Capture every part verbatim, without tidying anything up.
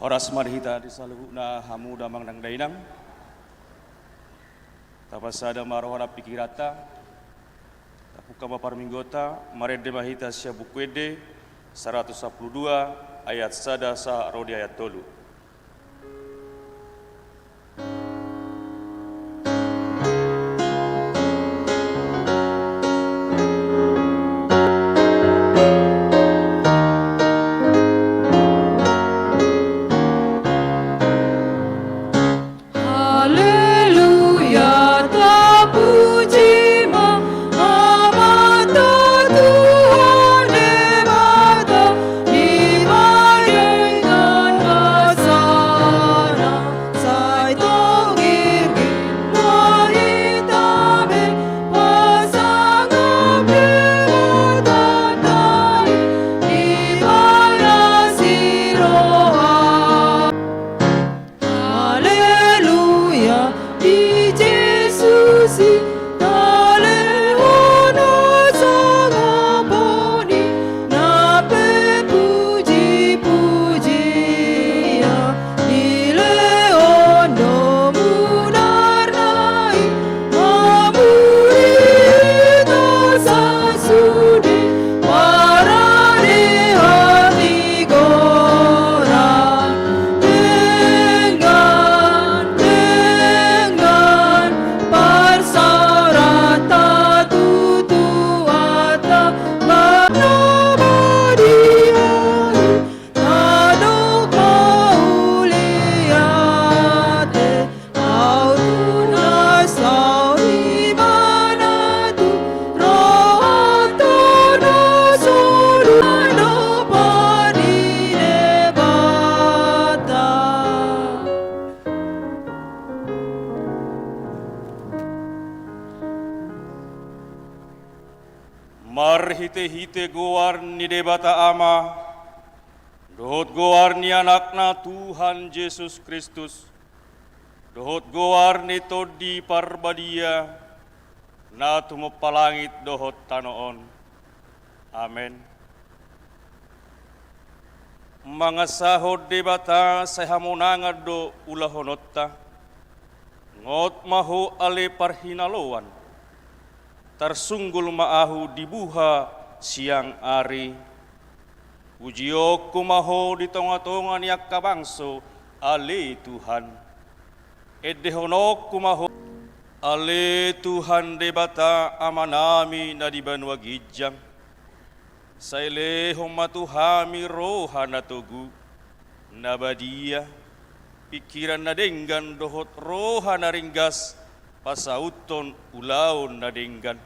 Horas ma di hita di saluhutna hamu damang nang dainang. Tapasada ma roha nang pikiranta. Tapungka ma parmingguonta, marende ma hita sian Buku Ende saratus sampulu dua ayat sada sahat ro di ayat tolu. Haleluya, tapuji ma Amanta Tuhan Debata, di bagasan kuasana, sai tong girgir ma hita be, pasangap Debata tali, di bagas ni roha. Haleluya, di Jesus i talehon hasangapon i, nang pe pujipujian, dilehon do munarna i, mamurihon sasude, paradehan ni goran, denggan, denggan, parsaoranta tu Tuhanta, mana badia i, na dok mauliate, aut unang saut ibana tu rohanta na solu, na dok padi Debata. Marhitehite goar ni Debata Ama, dohot goar ni Anakna Tuhan Jesus Kristus, dohot goar ni Tondi Parbadia, na tumompa langit dohot tano on. Amen. Mangasahon Debata sai hamonangan do ulahononta. Ngot ma ho ale parhinaloan. Tarsunggul ma ahu di buha siang ari. Pujionku ma ho di tongatonga ni angka bangso, ale Tuhan. Endehononku ma ho, ale Tuhan Debata Amanami na di banua ginjang. Sai lehon ma tu hami roha na togu, na badia, pingkiran na denggan dohot roha na ringgas, pasauthon ulaon na denggan.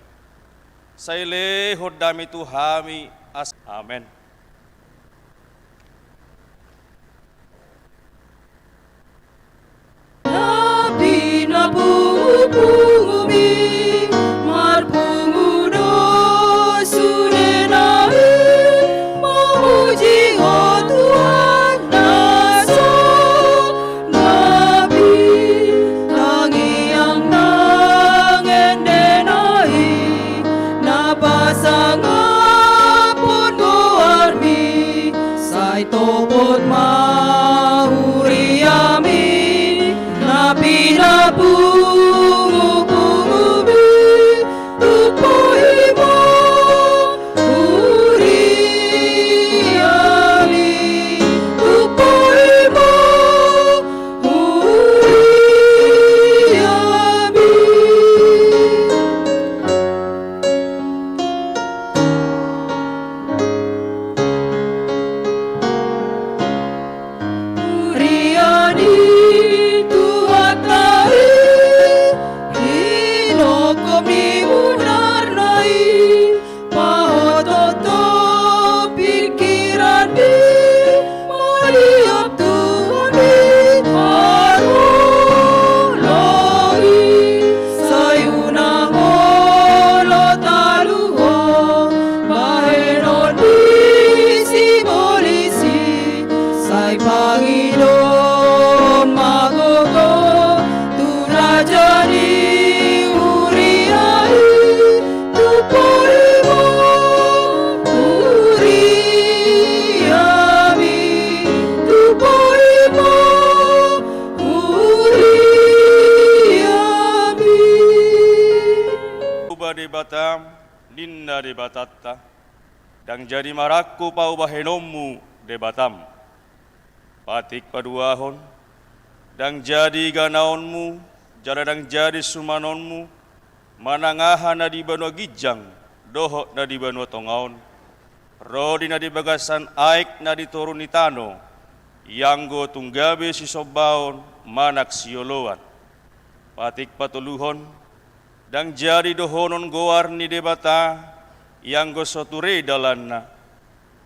Sai lehon dame tu hami as-, amen. Na pinapungupungumi, marpungu do sudena i, mamuji ho Tuhan na so nabi, tangiang nang endena i, na pasangaphon goarmi, sai topot ma huriami, na pinapungupungumi, tumpahon ma huriami, tumpahon ma huriami. Huria ni Tuhanta i, hinokhom ni munarna i, pahothot do pingkiranmi, maliop tu hami, maroloi, sai unang olo taluhon, bahenon ni sibolis i, sai pangidohon ma gogo, tu raja ni huria i, tumpahon Debata, ninna Debatanta, ndang jadi marangkup ahu bahenonmu, Debatam. Patik paduahon, ndang jadi ganaonmu, jala ndang jadi sumanonmu, manang aha na di banua ginjang dohot na di banua tonga on, ro di na di bagasan aek na di toru ni tano, ianggo tung gabe sisombaon manang sioloan. Patik patoluhon, ndang jadi dohonon goar ni Debata, ianggo so ture dalanna,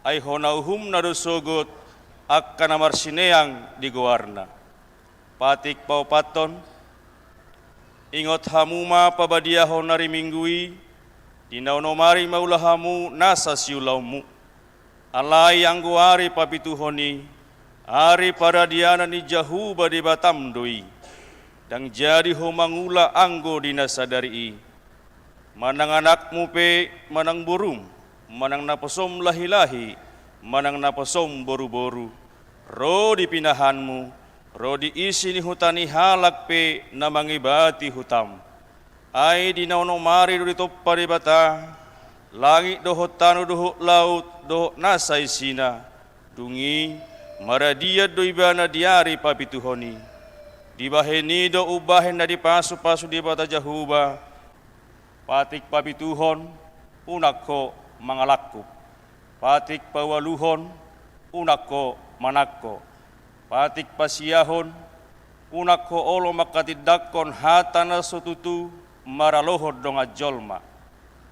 ai hona uhumna do sogot angka na marsineang di goarna. Patik paopathon, ingot hamu ma pabadiahon ari Minggu i, di na onom ari ma ula hamu nasa siulaonmu. Alai anggo ari papituhon i, ari paradianan ni Jahowa Debatam do i. Ndang jadi ho mangula anggo di na sadari i. Manang anakmu pe, manang borum, manang naposom lahilahi, manang naposom boruboru, ro di pinahanmu, ro di isi ni huta ni halak pe na mangibati hutam. Ai di na onom ari do ditompa Debata langit dohot tano dohot laut dohot nasa isina. Dung i, maradian do ibana di ari papituhon i. Dibahen i do umbahen na dipasupasu Debata Jahowa. Patik papituhon, unang ho mangalangkup. Patik paualuhon, unang ho manangko. Patik pasiahon, unang ho olo mangkatindangkon hata na so tutu maralohon dongan jolma.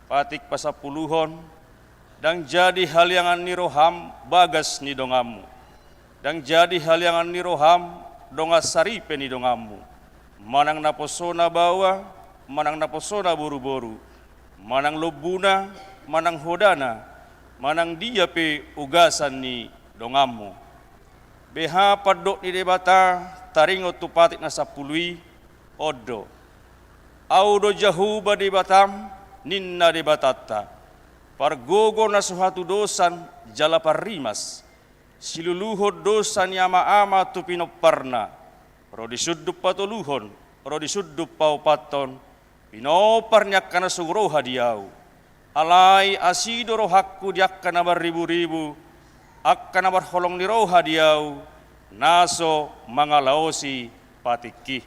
Patik pasampuluhon, ndang jadi haliangan ni roham bagas ni donganmu. Ndang jadi haliangan ni roham dongan saripe ni donganmu. Manang naposona baoa, manang naposona boruboru, manang lombuna, manang hodana, manang dia pe ugasan ni donganmu. Beha pandok ni Debata taringot tu patik na sampulu i, on do: Ahu do Jahowa Debatam, ninna Debatanta, pargogo na so hatudosan jala parrimas, siluluhon dosa ni amaama tu pinomparna, ro di sundut patoluhon, ro di sundut paopathon, pinompar ni angka na so huroha di ahu. Alai asi do rohangku di angka na marriburibu, angka na marholong ni roha di ahu, na so mangalaosi patikki.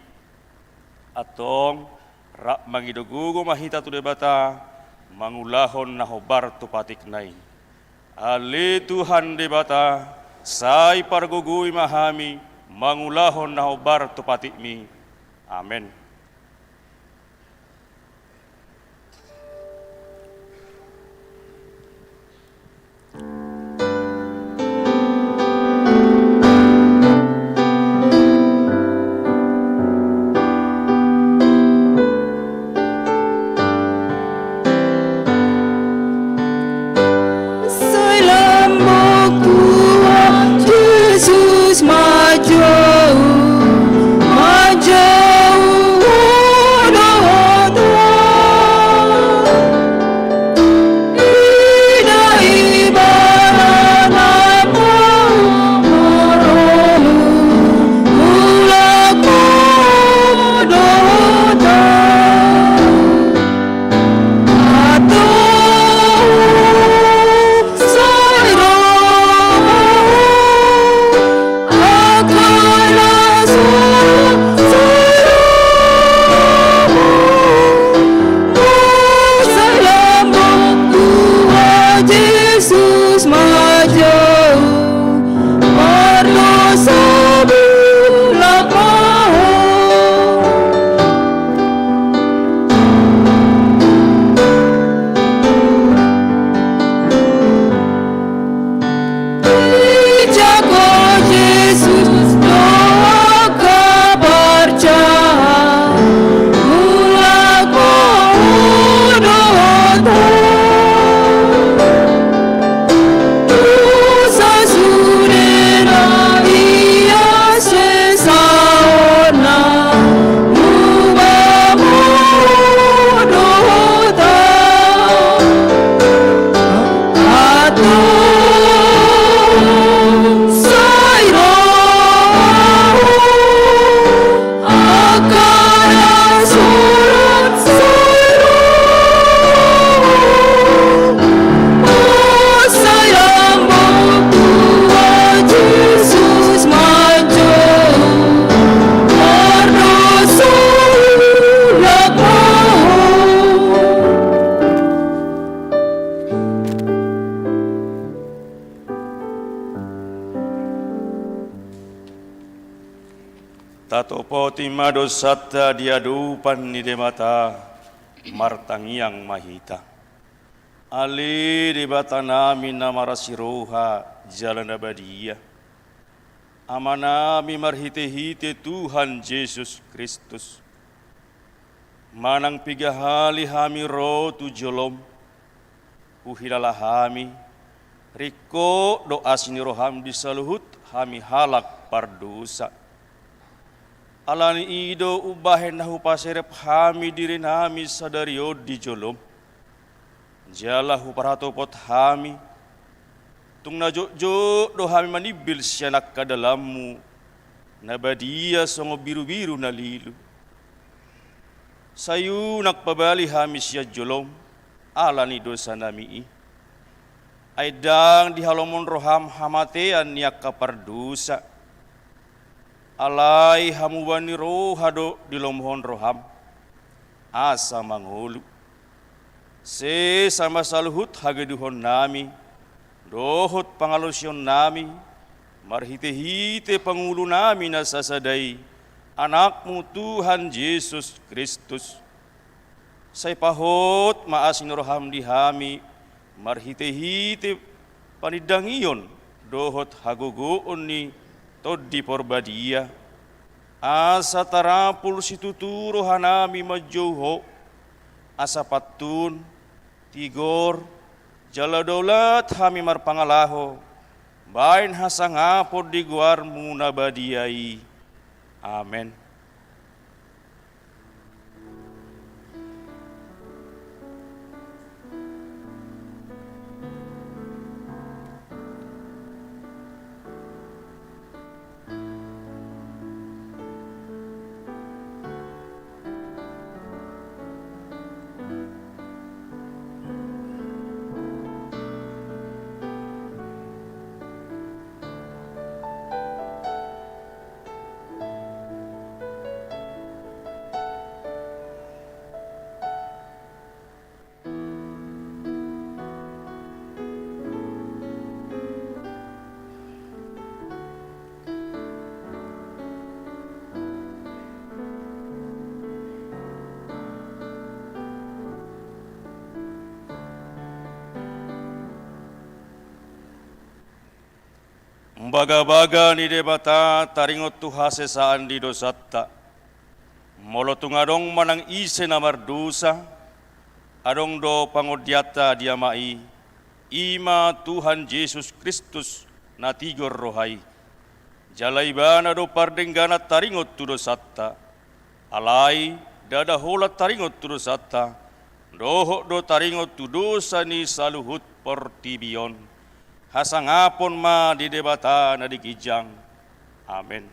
Antong, rap mangido gogo ma hita tu Debata, mangulahon na hombar tu patikna i. Ale Tuhan Debata, sai pargogoi ma hami, mangulahon na hombar tu patikmi. Amen. Sai lambok Tuhan Jesus manjou, manjou. Topoti ma dosanta di adopan ni Debata, martangiang ma hita. Ale Debatanami na marasi roha jala na badia, Amanami marhite-hite Tuhan Jesus Kristus, manang piga hali hami ro tu jolom, huhilala hami, ringkot do asi ni roham di saluhut hami halak pardosa. Ala ni i do umbahen na hupaserep hami dirinami sadari on di jolom, jala huparhatopot hami, tung na jotjot do hami manimbil sian angka dalanmu na badia songon birubiru na lilu. Sai unang pabali hami sian jolom ala ni dosanami i. Ai ndang dihalomon roham hamatean ni angka pardosa. Alai hamubaon ni roha do dilomohon roham, asa mangolu. Sesa ma saluhut hagaduhonnami dohot pangalaosionnami, marhite-hite pangulunami na sasada i, Anakmu Tuhan Jesus Kristus. Sai pahot ma asi ni roham di hami, marhite-hite panindangion dohot hagogoon ni Tondi Porbadia, asa tarapul situtu rohanami manjou Ho, asa pantun, tigor, jala daulat hami marpangalaho, baen hasangapon di goarmu na badia i. Amen. Bagabaga ni Debata taringot tu hasesaan ni dosanta. Molo tung adong manang ise na mardosa, adong do pangondianta di Ama i, i ma Tuhan Jesus Kristus na tigor roha i. Jala Ibana do pardengganan taringot tu dosanta. Alai ndada holan taringot tu dosanta, dohot do taringot tu dosa ni saluhut portibi on. Hasangapon ma di Debata na di ginjang. Amen.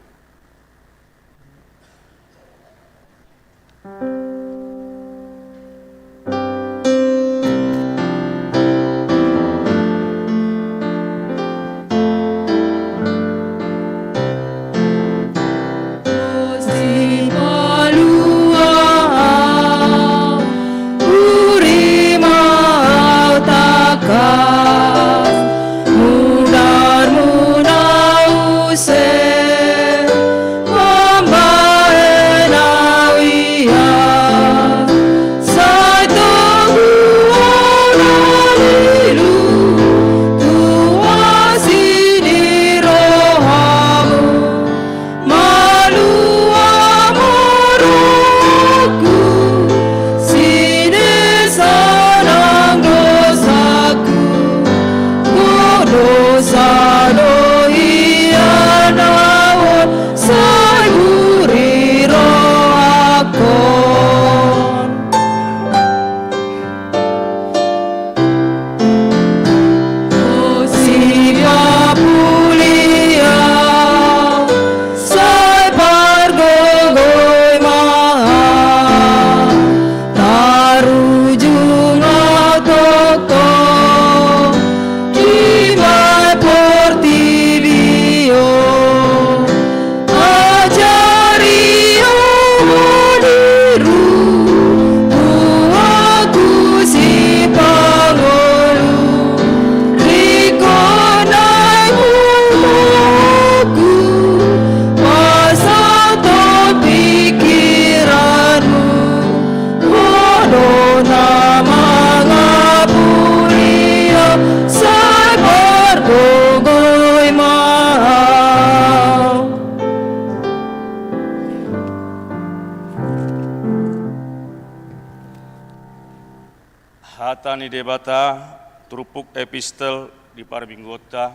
Hata ni Debata turpuk epistel di parmingguonta,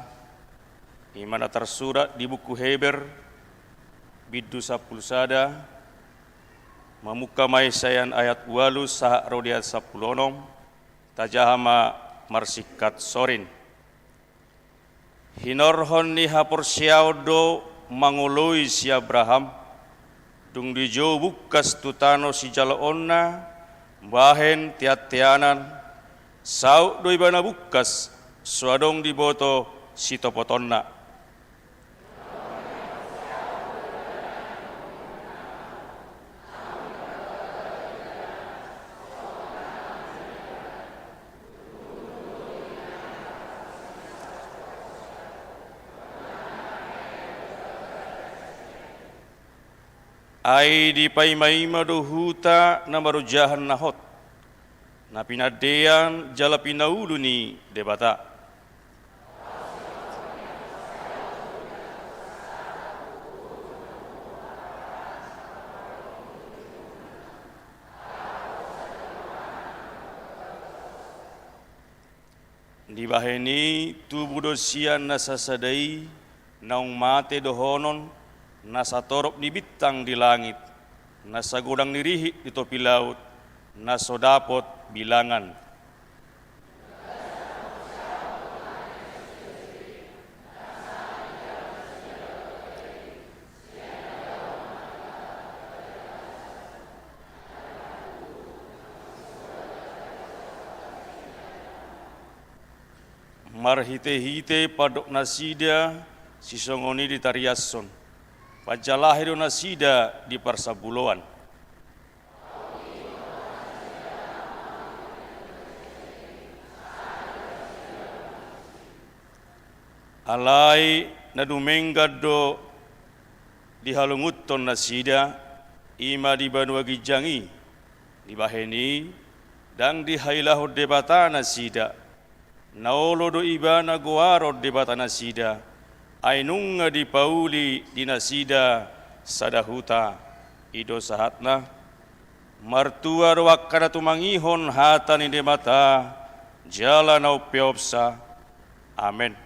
i ma na tarsurat di buku Heber, bindu sampulu sada, mamungka ma i sian ayat ualu sahat ro di ayat sampulu onom, tajaha ma marsingkat sorin. Hinorhon ni haporseaon do mangoloi si Abraham, dung dijou bungkas tu tano sijaloonna, bahen teanteanan, saut do ibana bungkas, so adong diboto sitopotonna. Ai dipaimaima do huta na marojahan na hot, na pinandean jala pinaulu ni Debata. Dibahen i tubu do sian na sasada i naung mate dohonon, na satorop ni bintang di langit, na sagodang ni rihit di topi laut, na so dapot bilangan. Marhitehite pandok nasida sisongon i ditariashon, panjalahi do nasida di parsambuloan. Alai na dumenggan do dihalungunhon nasida, i ma di banua ginjang i, dibahen i ndang dihailahon Debata nasida. Na olo do ibana goaron Debata nasida, ai nunga dipauli di nasida sada huta. I do sahatna. Martua do angka na tumangihon hata ni Debata jala na umpeopsa. Amen.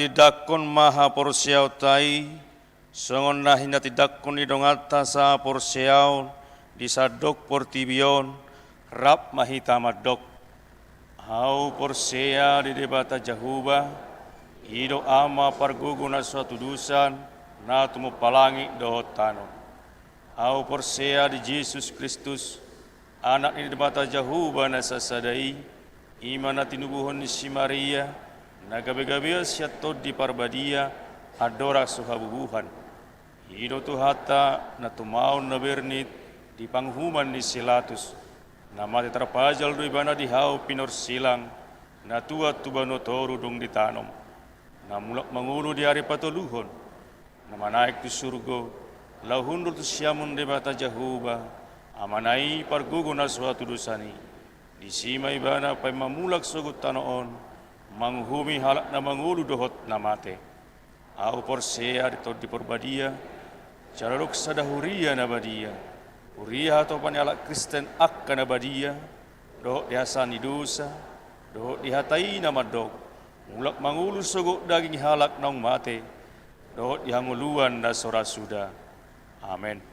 Tindanghon ma haporseaonta i, songon na hinatindangkon ni donganta sahaporseaon di sandok portibi on, rap ma hita mandok: Ahu porsea di Debata Jahowa, i do Ama pargogo na so hatudosan, na tumompa langit dohot tano. Ahu porsea di Jesus Kristus, Anak ni Debata Jahowa na sasada i, i ma na tinubuhon ni si Maria, na gabegabean sian Tondi Parbadia, andorang so habubuhan. I do Tuhanta na tumaon na bernit di panguhuman ni si Latus, na mate tarpajal do Ibana di hau pinorsilang, na tuat tu banua toru dung ditanom, na mulak mangolu di ari patoluhon, na manaek tu surgo, laho hundul tu siamun Debata Jahowa, Amana i pargogo na so hatudosan i. Disi ma Ibana paima mulak sogot tano on, manguhumi halak na mangolu dohot na mate. Ahu porsea di Tondi Parbadia, jala adong sada huria na badia, huria hatopan ni halak Kristen angka na badia, dohot di hasesaan ni dosa, dohot di hata i na mandok: Mulak mangolu sogot daging halak naung mate, dohot di hangoluan na so ra suda. Amen.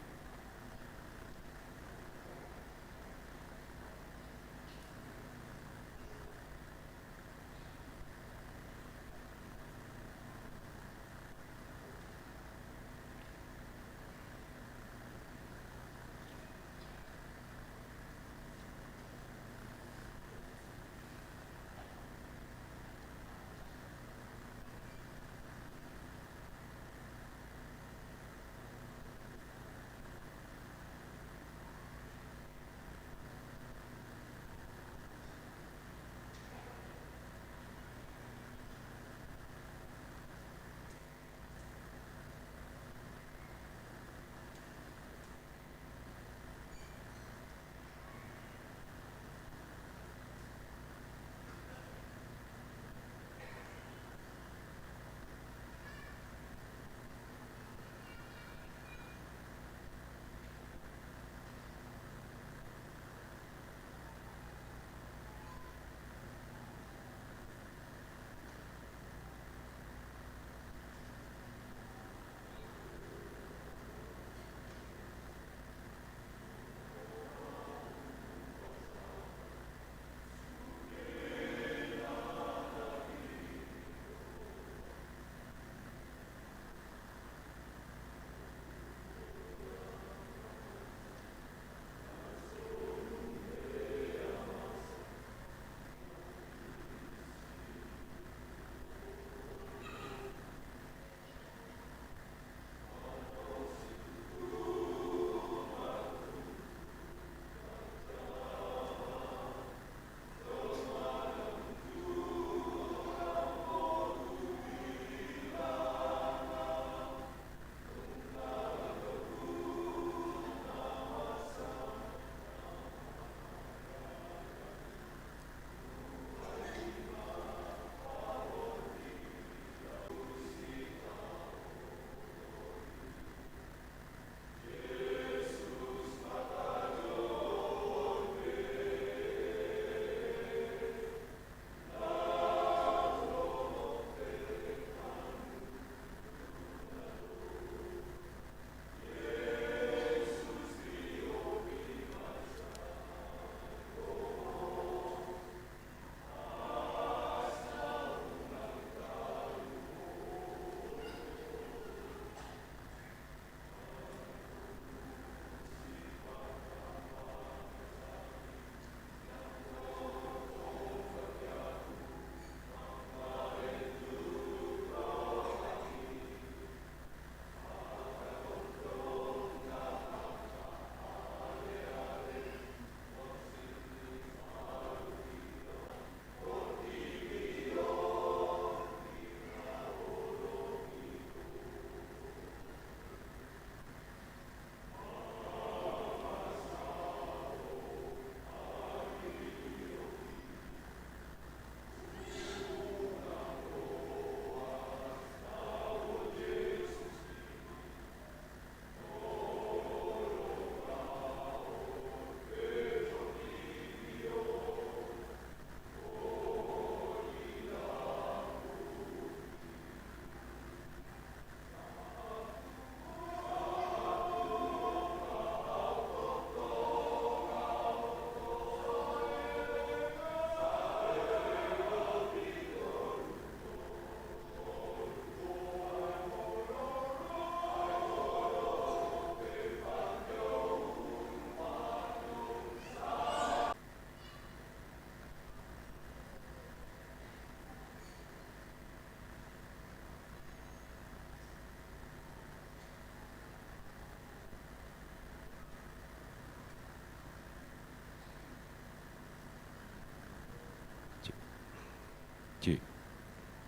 Ci.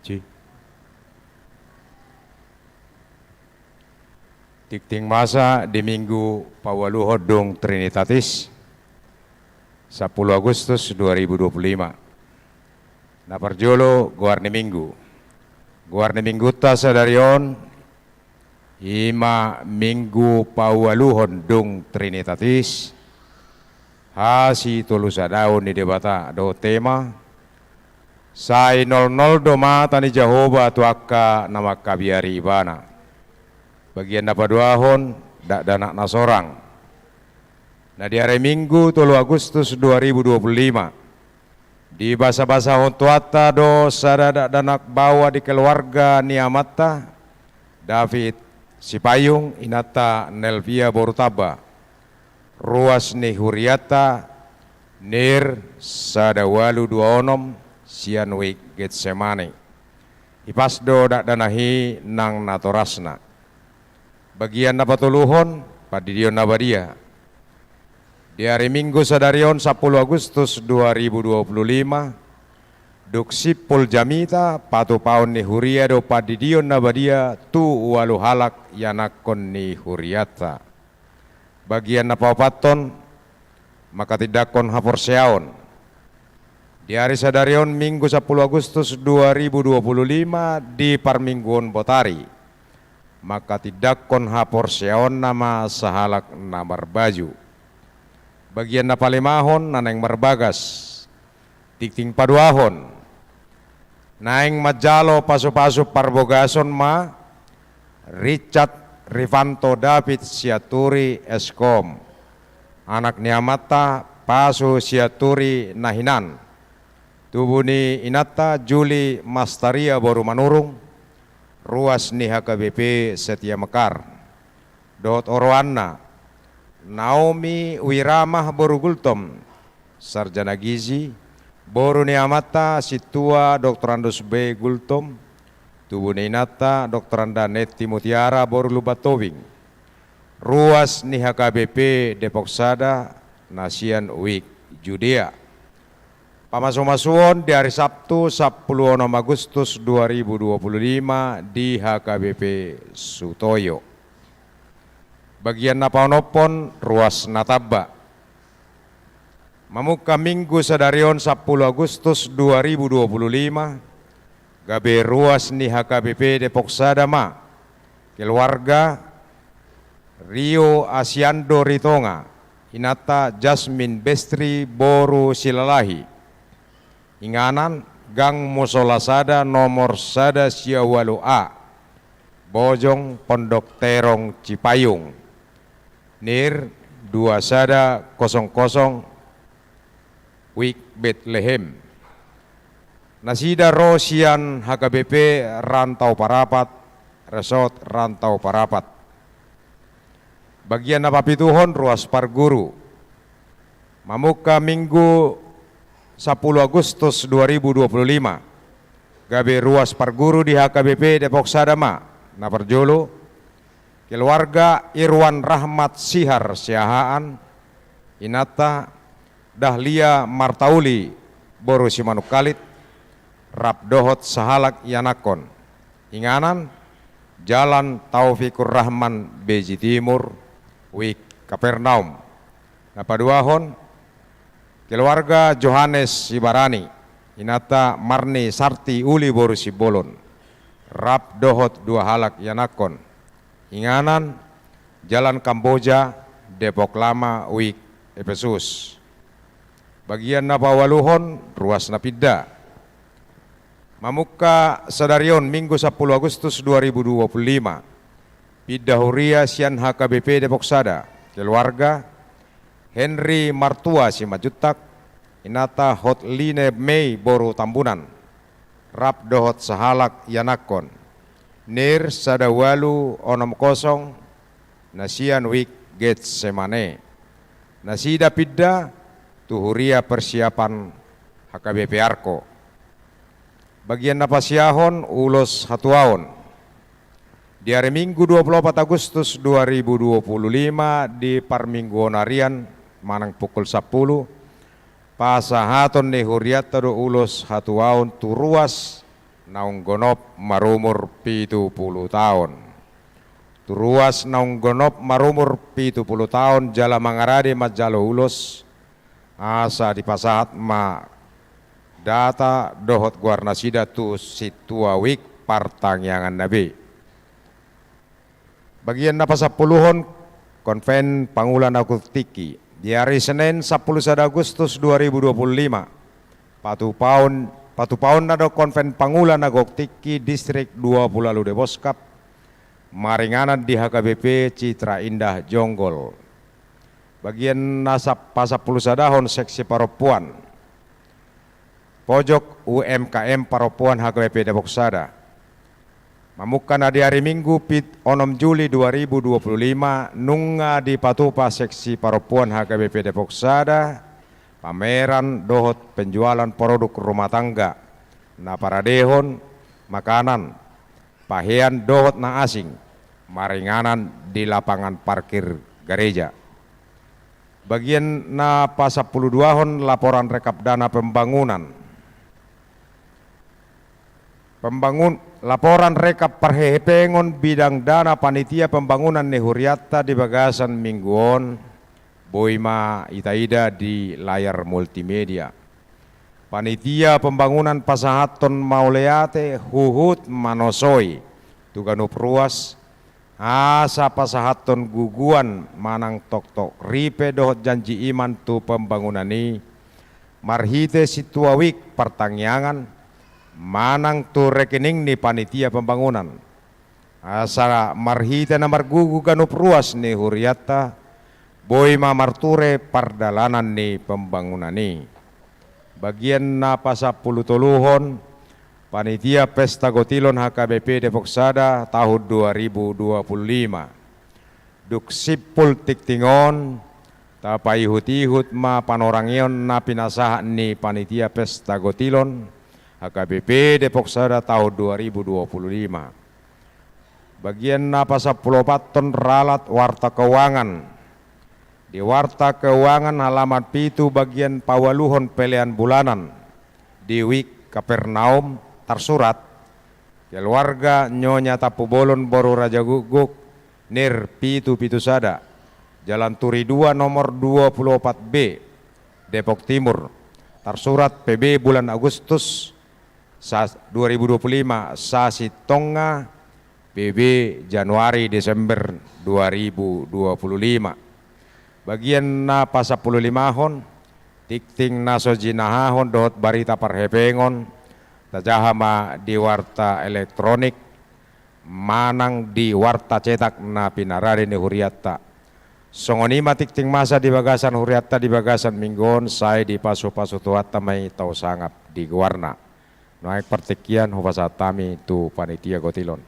Ci. Tingting masa di Minggu paualuhon dung Trinitatis, sampulu Agustus dua ribu dua puluh lima. Na parjolo, goar ni Minggu. Goar ni Minggunta sadari on, i ma Minggu paualuhon dung Trinitatis, hasitolusadaon ni Debata, dohot tema, sai nolnol do mata ni Jahowa tu angka na mangkabiari Ibana. Bagian na paduahon, dakdanak na sorang. Na di ari Minggu tolu Agustus dua ribu dua puluh lima, dibasabasahon Tuhanta do sada dakdanak baoa di keluarga ni amanta, David Sipayung, inanta Nelvia boru Tamba. Ruas ni hurianta, Nir sada ualu dua onom, sian Wik Getsemani. Hipas do dakdanak i nang natorasna. Bagian na patoluhon, Pandidion na Badia. Di ari Minggu sadari on, sampulu Agustus dua ribu dua puluh lima, dung simpul jamita, patupaon ni huria do Pandidion na Badia tu ualu halak ianakhon ni hurianta. Bagian na paopathon, mangkatindangkon haporseaon. Di ari sadari on, Minggu sampulu Agustus dua ribu dua puluh lima, di parmingguon botari, mangkatindangkon haporseaonna ma sahalak na marbaju. Bagian na palimahon, na naeng marbagas. Tingting paduahon, naeng manjalo pasupasu parbogason ma Richard Rifanto David Sianturi, S Kom, anak ni amanta Pasu Sianturi na hinan. Tubu ni inanta Juli Mastaria boru Manurung, ruas ni H K B P Setia Mekar. Dohot oroanna, Naomi Wiramah boru Gultom, sarjana gizi, boru ni amanta Sintua Doktorandus B Gultom, tubu ni inanta Doktoranda Netti Mutiara boru Lumban Tobing. Ruas ni H K B P Depok Sada, na sian Wik Judea. Pamasumasuon di ari Sabtu, sampulu onom Agustus dua ribu dua puluh lima, di H K B P Sutoyo. Bagian na paonomhon, ruas na tamba. Mamungka Minggu sadari on, sampulu Agustus dua ribu dua puluh lima, gabe ruas ni H K B P Depok Sada ma keluarga Rio Asiando Ritonga, inanta Jasmin Bestri boru Silalahi. Inganan, Gang Musola Sada, nomor sada sia ualu A, Bojong Pondok Terong Cipayung. Nir dua sada kosong kosong, Wik Betlehem. Nasida ro sian H K B P Rantau Parapat, Resort Rantau Parapat. Bagian na papituhon, ruas parguru. Mamungka Minggu sampulu Agustus dua ribu dua puluh lima, gabe ruas parguru di H K B P Depok Sada ma. Na parjolo, keluarga Irwan Rahmat Sihar Siahaan, inanta Dahlia Martauli boru Simanungkalit, rap dohot sahalak ianakhon. Inganan, Jalan Taufikur Rahman Beji Timur, Wik Kapernaum. Na paduahon, keluarga Johannes Sibarani, inanta Marni Sarti Uli boru Simbolon, rap dohot dua halak ianakhon. Inganan, Jalan Kamboja, Depok Lama, Wik Epesus. Bagian na paualuhon, ruas na pinda. Mamungka sadari on, Minggu sampulu Agustus dua ribu dua puluh lima, pinda huria sian H K B P Depok Sada, keluarga Henry Martua Simanjuntak, inanta Hotline Mei boru Tambunan, rap dohot sahalak ianakhon. Nir sada ualu onom kosong, na sian Wik Getsemane. Nasida pinda tu huria persiapan H K B P Arko. Bagian na pasiahon, ulos hatuaon. Di ari Minggu dua puluh opat Agustus dua ribu dua puluh lima, di parmingguon arian manang pukul sampulu, Pasahaton ni hurianta do ulos hatuaon tu ruas naung gonop marumur pitu pulu taon. Tu ruas naung gonop marumur pitu pulu taon jala mangarade manjalo ulos, asa dipasahat ma data dohot goarnasida tu sintua wijk partangianganna be. Bagian na pasampuluhon, Konven Pangula na gok tingki. Di ari Senin sampulu sada Agustus dua ribu dua pulu lima, patupaon, patupaonna do Konven Pangula na gok tingki Distrik dua pulu ualu Deboskap, maringanan di H K B P Citra Indah Jonggol. Bagian na sap-, pasampulu sadahon, Seksi Parompuan. Pojok U M K M Parompuan H K B P Depok Sada. Mamungka na di ari Minggu pit-, onom Juli dua ribu dua pulu lima, nunga dipatupa Seksi Parompuan H K B P Depok Sada pameran dohot penjualan produk rumah tangga, na paradehon, makanan, pahean dohot na asing, maringanan di lapangan parkir gareja. Bagian na pasampulu duahon, laporan rekap dana pembangunan. Pembangun-, laporan rekap parhehepengon bidang dana panitia pembangunan ni hurianta di bagasan minggu on, boi ma itaida di layar multimedia. Panitia pembangunan pasahathon mauliate huhut manosoi tu ganup ruas, asa pasahathon guguan manang toktok ripe dohot janji iman tu pembangunan i, marhite sintua wijk partangiangan, manang tu rekening ni panitia pembangunan. Asa marhite na margugu ganup ruas ni hurianta, boi ma marture pardalanan ni pembangunan i. Bagian na pasampulu toluhon, panitia pesta gotilon H K B P Depok Sada tahun dua ribu dua pulu lima. Dung simpul tingting on, tapaihut-ihut ma panorangion na pinasahat ni panitia pesta gotilon H K B P Depok Sada tahun dua ribu dua pulu lima. Bagian na pasampulu opathon, ralat warta keuangan. Di warta keuangan halaman pitu, bagian paualuhon, pelean bulanan di wijk Kapernaum, tarsurat, keluarga Nyonya Tampubolon boru Rajagukguk, nir pitu pitu sada, Jalan Turi dua nomor dua pulu opat B, Depok Timur, tarsurat P B bulan Agustus sa-, dua ribu dua pulu lima, Sasintongna P B Januari Desember dua ribu dua pulu lima. Bagian na pasampulu limahon, tingting na so jinahahon dohot barita parhepengon, tajaha ma di warta elektronik manang di warta cetak na pinarade ni hurianta. Songon i ma tingting masa di bagasan hurianta di bagasan minggu on, sai dipasu-pasu Tuhanta ma i tau sangap di goarna. Nuaeng partingkian hupasahat hami tu panitia gotilon.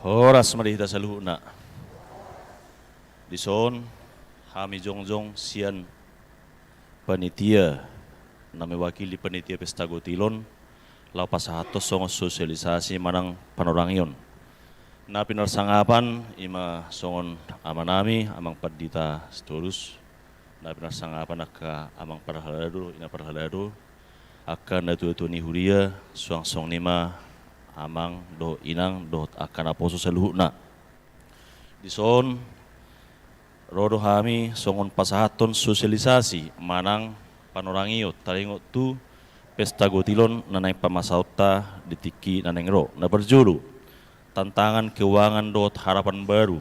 Horas ma di hita saluhutna. Dison hami jongjong sian panitia na mewakili panitia pesta gotilon, laho pasahathon songon sosialisasi manang panorangion. Na pinarsangapan i ma songon amanami, Amang Pandita Sitorus, na pinarsangapan angka amang parhalado, ina parhalado, angka natua-tua ni huria, suang songon i ma amang dohot inang dohot angka naposo saluhutna. Dison ro do hami songon pasahathon sosialisasi manang panorangion taringot tu pesta gotilon na naeng pamasaonta di tingki na naeng ro. Na parjolo, tantangan keuangan dohot harapan baru.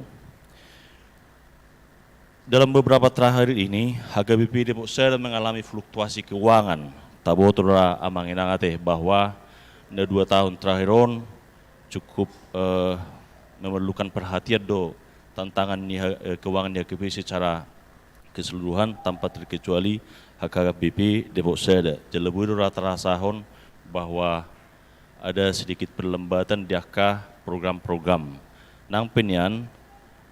Dalam beberapa terakhir ini, H K B P Depok Sada mengalami fluktuasi keuangan. Taboto do ra amang inang ate bahwa na dua tahun terakhir on cukup, eh, memerlukan perhatian do tantangan ni ha-, eh, keuangan ni H K B P secara keseluruhan tanpa terkecuali H K B P Depok Sada. Jala boi do ra tarasahon bahwa ada sedikit perlambatan di angka program-program. Nang pe nian,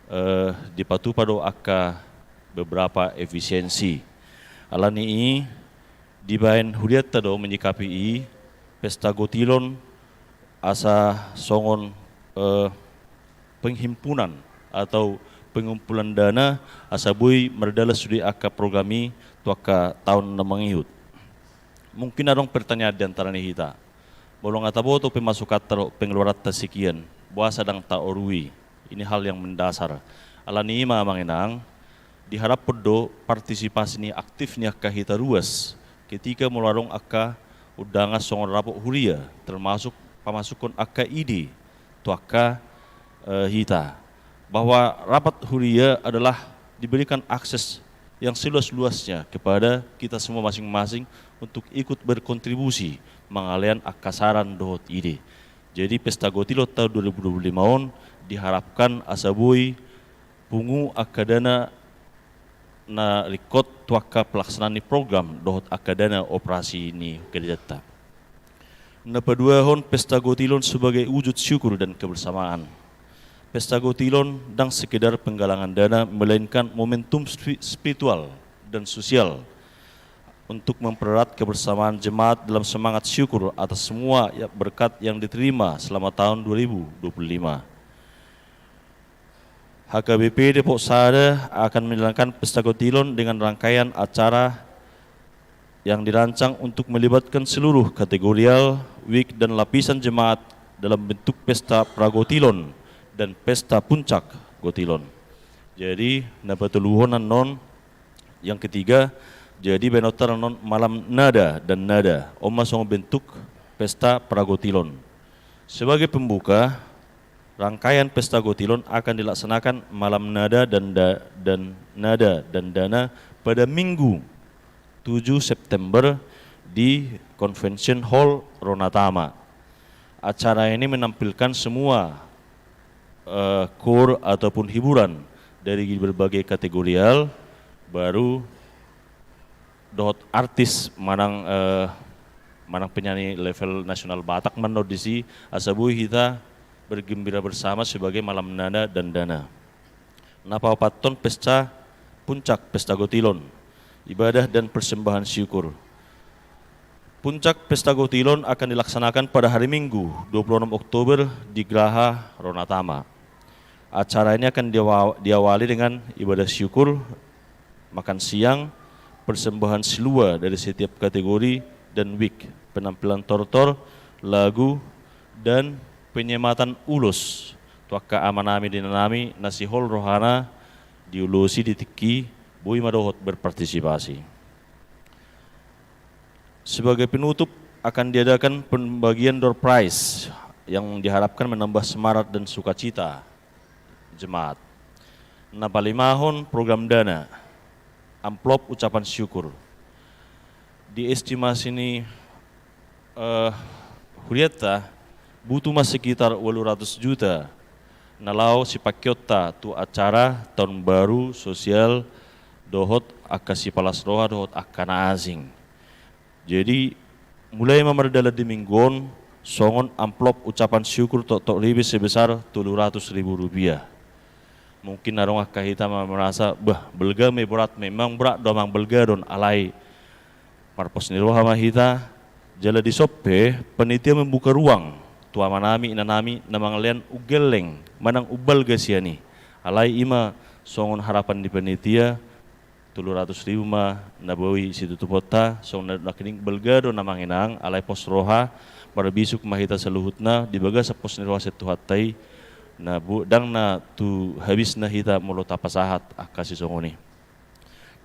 eh, dipatupa do angka beberapa efisiensi. Alani i, dibaen hurianta do menyikapi i, pesta gotilon asa songon, eh, penghimpunan atau pengumpulan dana, asa boi mardalan sude angka program i tu angka taon na mangihut. Mungkin adong pertanyaan di antara ni hita. Molo nga taboto pemasukanta dohot pengeluaranta sikian, boasa ndang taorui? Ini hal yang mendasar. Alani i ma amang inang, diharaphon do partisipasi ni aktif ni angka hita ruas, ketika molo adong angka undangan songon rapot huria, termasuk pamasukhon angka ide tu angka, eh, hita. Bahwa rapat huria adalah diberikan akses yang seluas-luasnya kepada kita semua masing-masing untuk ikut berkontribusi mangalehon angka saran dohot ide. Jadi, Pesta Gotilon tahun dua ribu dua puluh lima on diharapkan asa boi pungu angka dana na ringkot tu angka pelaksanaan ni program dohot angka dana operasi ni gerejanta. Na paduahon, Pesta Gotilon sebagai wujud syukur dan kebersamaan. Pesta Gotilon ndang sekedar penggalangan dana, melainkan momentum spi-, spiritual dan sosial untuk mempererat kebersamaan jemaat dalam semangat syukur atas semua ya-, berkat yang diterima selama tahun dua ribu dua puluh lima. H K B P Depok Sada akan menjalankan Pesta Gotilon dengan rangkaian acara yang dirancang untuk melibatkan seluruh kategorial, wik, dan lapisan jemaat dalam bentuk pesta pragotilon dan pesta puncak gotilon. Jadi, na patoluhon annon, yang ketiga, jadi bahenonta annon malam nada dan nada, on ma songon bentuk pesta pragotilon. Sebagai pembuka, rangkaian Pesta Gotilon akan dilaksanakan malam nada dan da-, dan nada dan dana pada Minggu tujuh September di Convention Hall Ronatama. Acara ini menampilkan semua, eh, koor ataupun hiburan dari berbagai kategorial, baru dohot artis manang, eh, manang penyanyi level nasional Batak ma annon disi, asa boi hita bergembira bersama sebagai malam nada dan dana. Na paopathon, pesta puncak Pesta Gotilon, ibadah dan persembahan syukur. Puncak Pesta Gotilon akan dilaksanakan pada hari Minggu, dua puluh enam Oktober, di Graha Ronatama. Acara ini akan diawa-, diawali dengan ibadah syukur, makan siang, persembahan silua dari setiap kategori dan wik, penampilan tortor, lagu, dan penyematan ulos tu angka amanami, inanami na sihol rohana diulosi di tingki, boi ma dohot berpartisipasi. Sebagai penutup, akan diadakan pembagian door prize yang diharapkan menambah semarat dan sukacita jemaat. Na palimahon, program dana, amplop ucapan syukur. Di estimasi ni, eh, hurianta, butuh ma sekitar ualu ratus juta na laho sipangkeonta tu acara taon baru, sosial, dohot angka sipalas roha dohot angka na asing. Jadi, mulai ma mardalan di minggu on songon amplop ucapan syukur toktok ribe sebesar tolu ratus ribu rupiah. Mungkin adong angka hita ma-, merasa, "Bah, balga ma i, borat ma i." Memang borat do amang balga do on, alai marpos ni roha ma hita, jala dison pe panitia membuka ruang tu amanami, inanami na mangalehon umgelleng manang umbalga sian i. Alai i ma songon harapan ni panitia, tolu ratus ribu ma na boi situtuponta, songon na nangkining, balga do na manginang, alai pos roha, marbisuk ma hita saluhutna di bagasan pos ni roha sian Tuhanta i, na bo-, ndang na tu habisna hita molo tapasahat angka sisongon i.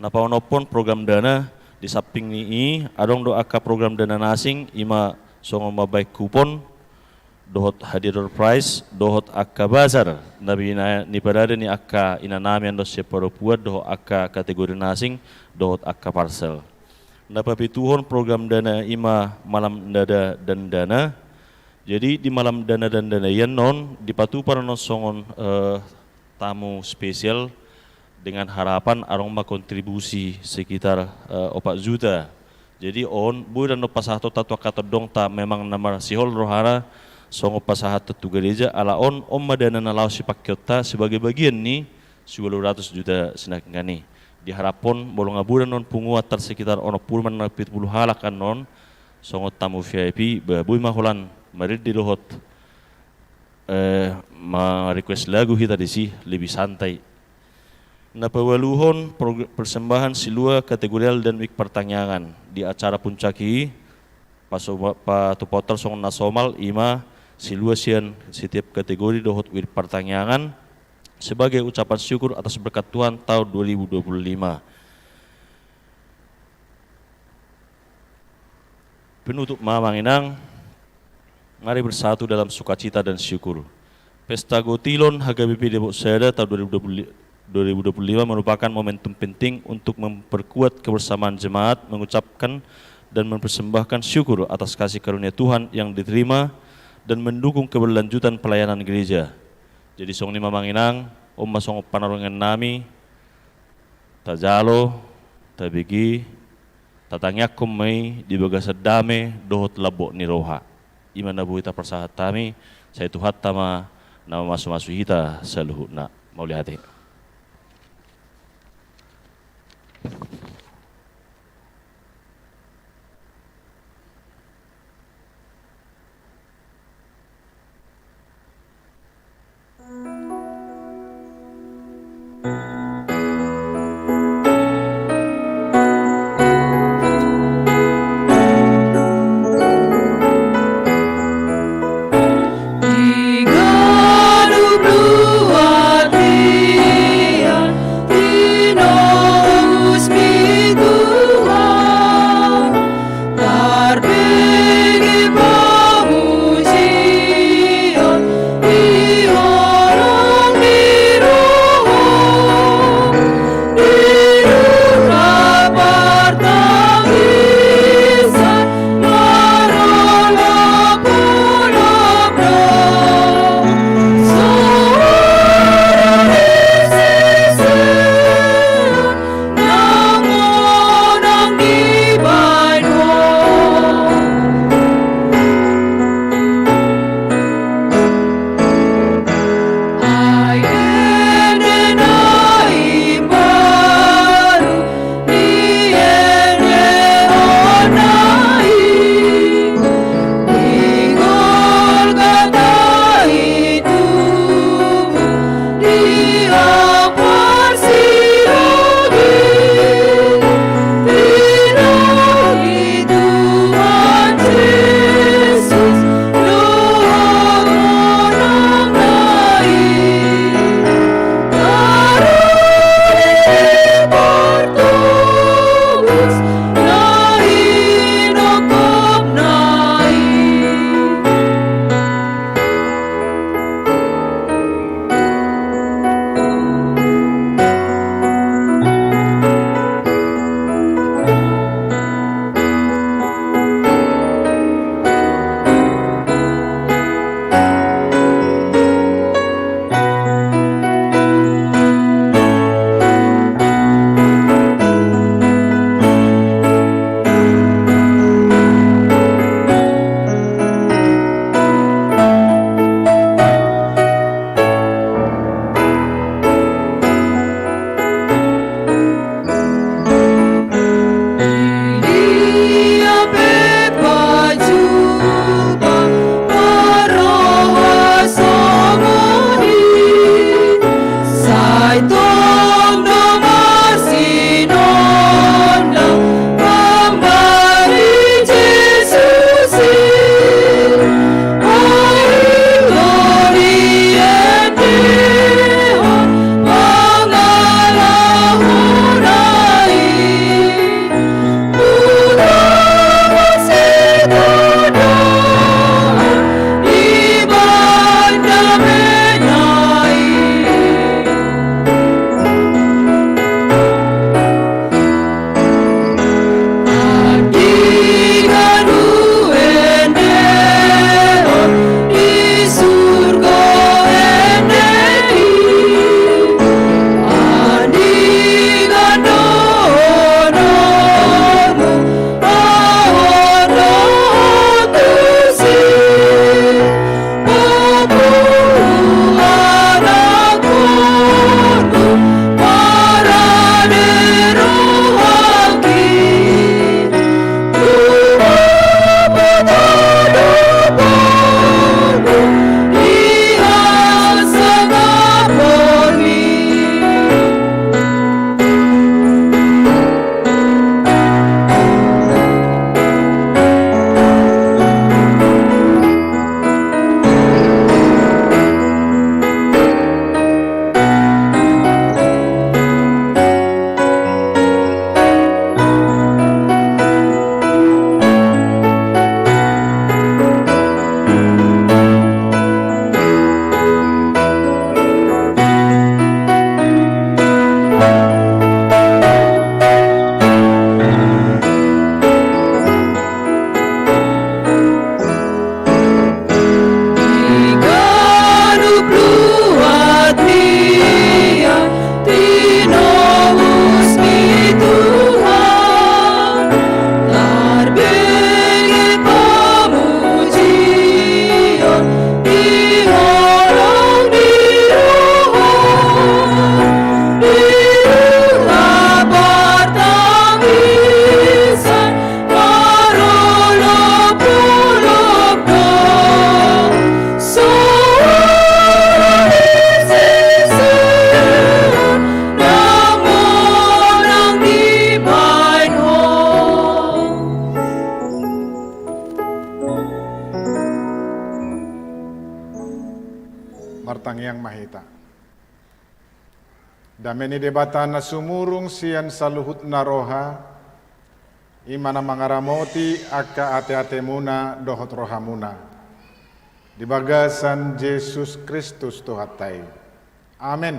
Na paonomhon, program dana, di samping ni i, adong do angka program dana na asing, i ma songon mambahen kupon, dohot hadiah door prize, dohot angka bazar na bina-, nipadada ni angka inanami annon sian parompuan, dohot angka kategori na asing, dohot angka parsel. Na papituhon, program dana, i ma malam nada dan dana. Jadi, di malam dana dan dana i annon, dipatupa annon songon, eh, tamu spesial dengan harapan adong ma kontribusi sekitar, eh, opat juta. Jadi on, boi do annon pasahatonta tu angka tondongta memang na marsihol rohana songon pasahaton tu gareja, ala on, on ma dana na laho sipangkeonta sebagai bagian ni siualu ratus juta sinangkaning i. Diharaphon molo nga boi do annon punguanta sekitar onom pulu manang pitu pulu halak annon songon tamu V I P, ba, boi ma holan marende dohot, eh, ma-request lagu hita disi, lebih santai. Na paualuhon prog-, persembahan silua kategorial dan wijk partangiangan di acara puncak i, paso-, patupaonta songon na somal, i ma silua sian setiap kategori dohot wijk partangiangan sebagai ucapan syukur atas berkat Tuhan tahun dua ribu dua puluh lima. Penutup ma, Amang Inang, mari bersatu dalam sukacita dan syukur. Pesta Gotilon H K B P Depok Sada tahun dua ribu dua puluh, dua ribu dua puluh lima merupakan momentum penting untuk memperkuat kebersamaan jemaat, mengucapkan dan mempersembahkan syukur atas kasih karunia Tuhan yang diterima, dan mendukung keberlanjutan pelayanan gereja. Jadi, songon i ma, Amang Inang, on ma songon panarongian nami, tajalo, tabege, tatangiangkon ma i di bagasan dame dohot lambok ni roha. I ma na boi taparsahat hami, sai Tuhanta ma na mamasumasu hita saluhutna. Mauliate. Tangiang ma hita. Dame ni Debata na sumurung sian saluhutna roha, i ma na mangaramoti angka ateatemuna dohot rohamuna, di bagasan Jesus Kristus Tuhanta i. Amen.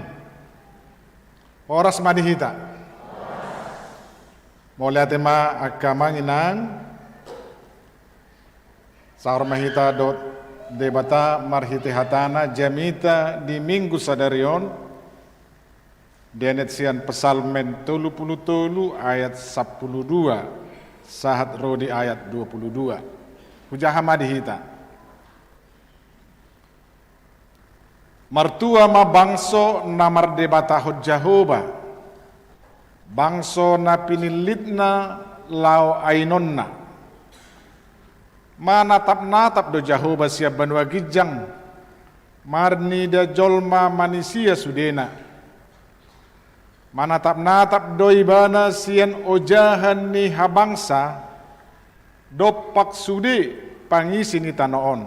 Horas ma di hita. Mauliate ma angka amang inang. Saor ma hita dohot Debata marhite hatana, jamita di Minggu sadari on, dienet sian Psalmen tolu pulu tolu ayat sampulu dua sahat ro di ayat dua pulu dua. Hujaha ma di hita. Martua ma bangso na mardebatahon Jahowa, bangso na pinillitna laho ainonna. Manatapnatap do Jahowa sian banua ginjang, marnida jolma manisia sudena. Manatapnatap do Ibana sian ojahan ni habangsa dompak sude pangisi ni tano on.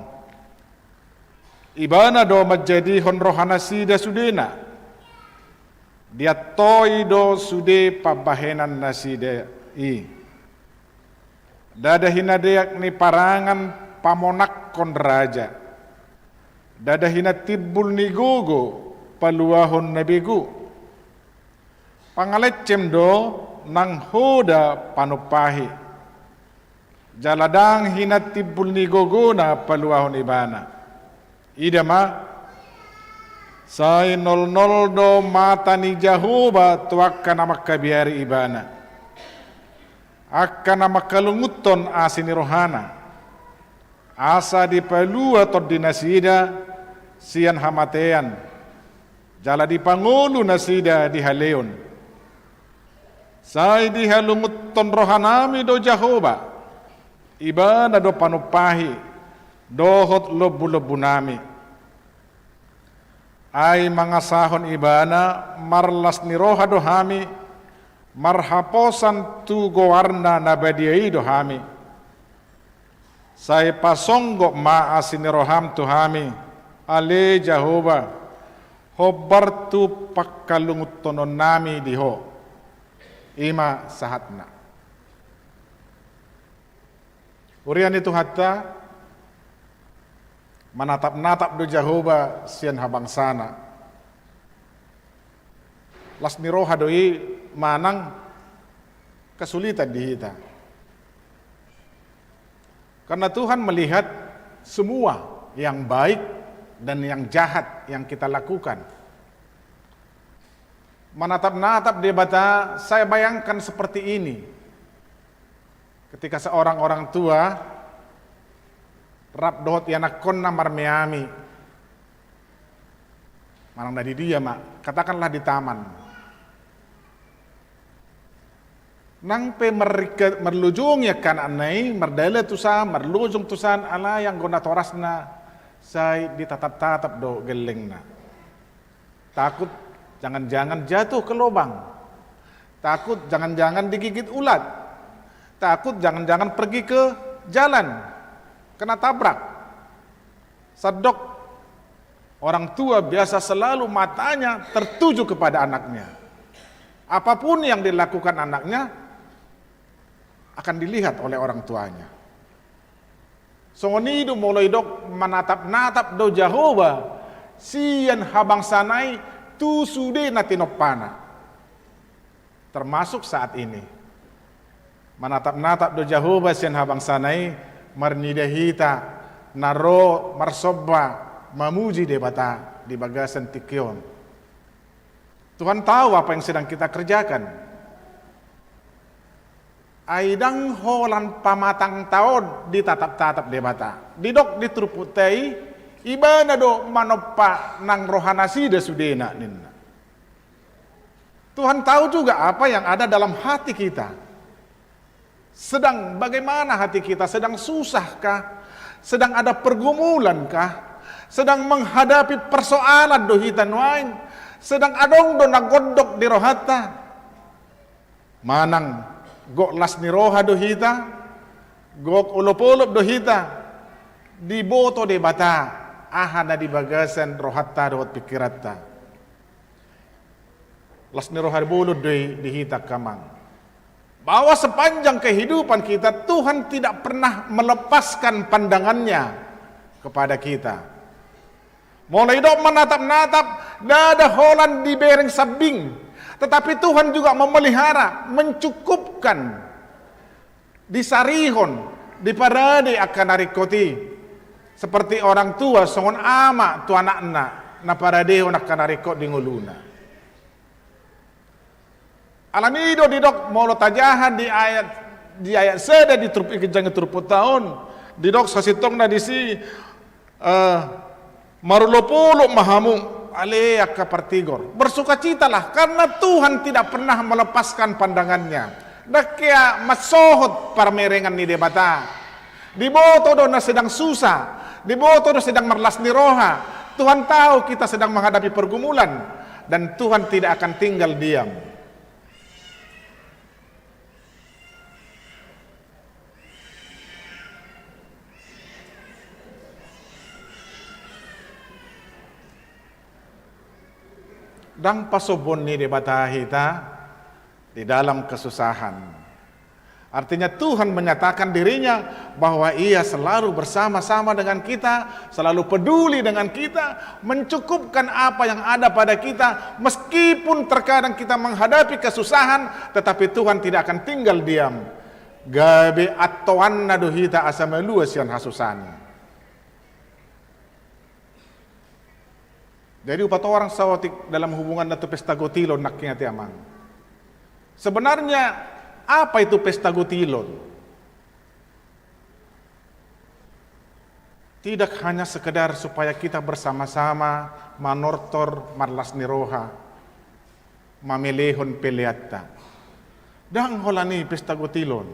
Ibana do manjadihon rohanasida sudena. Diantoi do sude pambahenannasida i. Ndada hinadeak ni parangan pamonangkon raja. Ndada hinatimbul ni gogo paluahon na begu. Pangalencem do nang hoda panumpahi. Jala ndang hinatimbul ni gogona paluahon Ibana. Ida ma, sai nolnol do mata ni Jahowa tu angka na mangkabiari Ibana, angka na mangkalunguthon asi ni rohana, asa dipalua tondinasida sian hamatean, jala dipangolu nasida di haleon. Sai dihalunguthon rohanami do Jahowa, Ibana do panumpahi dohot lombulombunami. Ai mangasahon Ibana marlas ni roha do hami, marhaposan tu goarna na badia i do hami. Sai pasonggot ma asi ni roham tu hami, ale Jahowa, hombar tu pangkalunguthononnami di Ho. I ma sahatna. Huria ni Tuhanta, manatapnatap do Jahowa sian habangsana. Las ni roha do i manang kesulitan di hita. Karena Tuhan melihat semua yang baik dan yang jahat yang kita lakukan. Manatapnatap Debata, saya bayangkan seperti ini. Ketika seorang orang tua rap dohot ianakkonna marmeami, manang na di dia ma, katakanlah di taman. Nang pe marrika-, marlojongi angka anakna i, mardalan tusan, marlojong tusan, alai anggo natorasna sai ditataptatap do gellengna. Takut jangan-jangan jatuh ke lubang. Takut jangan-jangan digigit ulat. Takut jangan-jangan pergi ke jalan, kena tabrak. Sandok, orang tua biasa selalu matanya tertuju kepada anaknya. Apapun yang dilakukan anaknya akan dilihat oleh orang tuanya. Songon i do molo didok manatapnatap do Jahowa sian habangsana i tu sude na tinompana. Termasuk saat ini. Manatapnatap do Jahowa sian habangsana i, marnida hita na ro marsomba mamuji Debata di bagasan tingki on. Tuhan tahu apa yang sedang kita kerjakan. Ai ndang holan pamatangta on ditataptatap Debata. Didok di turpukta i, Ibana do manompa nang rohanasida sudena, ninna. Tuhan tahu juga apa yang ada dalam hati kita. Sedang bagaimana hati kita, sedang susahkah, sedang ada pergumulankah, sedang menghadapi persoalan do hita nuaeng, sedang adong do na gondok di rohanta. Manang gok las ni roha do hita, gok olopolop do hita, diboto Debata aha na di bagasan rohanta dohot pingkiranta. Las ni roha bolon do i di hita angka amang, bahwa sepanjang kehidupan kita, Tuhan tidak pernah melepaskan pandangannya kepada kita. Molo didok manatap-natap, ndada holan dibereng sambing, tetapi Tuhan juga memelihara, mencukupkan, disarihon, diparade angka na ringkot i. Seperti orang tua songon ama tu anakna, na paradehon angka na ringkot di ngoluna. Alani i do didok, molo tajaha di ayat, di ayat sada di turp-, di ginjang turpukta on, didok sasintongna disi, eh, marolopolop ma hamu, ale angka partigor. Bersukacitalah, karena Tuhan tidak pernah melepaskan pandangannya. Ndang hea mansohot parmerengan ni Debata. Diboto do na sedang susah, diboto do sedang marlas ni roha. Tuhan tahu kita sedang menghadapi pergumulan, dan Tuhan tidak akan tinggal diam. Ndang pasombuon ni Debata hita di dalam kesusahan. Artinya, Tuhan menyatakan dirinya bahwa Ia selalu bersama-sama dengan kita, selalu peduli dengan kita, mencukupkan apa yang ada pada kita, meskipun terkadang kita menghadapi kesusahan, tetapi Tuhan tidak akan tinggal diam. Gabe antoanna do hita asa malua sian hasusahan i. Jadi, hupatorang saotik dalam hubunganna tu pesta gotilon nangkin, ate amang. Sebenarnya, apa itu pesta gotilon? Tidak hanya sekedar supaya kita bersama-sama manortor marlas ni roha, mamelehon peleanta. Ndang holan i pesta gotilon.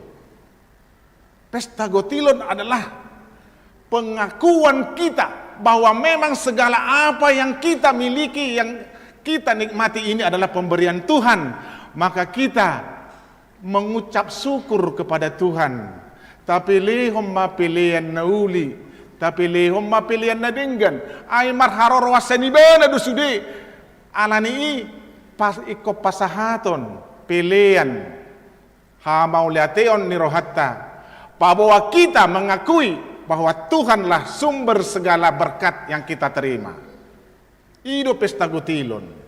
Pesta gotilon adalah pengakuan kita bahwa memang segala apa yang kita miliki, yang kita nikmati ini adalah pemberian Tuhan. Maka kita mengucap syukur kepada Tuhan. Tapelehon ma pelean na uli, tapelehon ma pelean na denggan. Ai marharoroan sian Ibana do sude. Alani i, pas, ingkon pasahaton pelean hamauliateon ni rohanta, paboa kita mengakui bahwa Tuhanlah sumber segala berkat yang kita terima. I do pesta gotilon.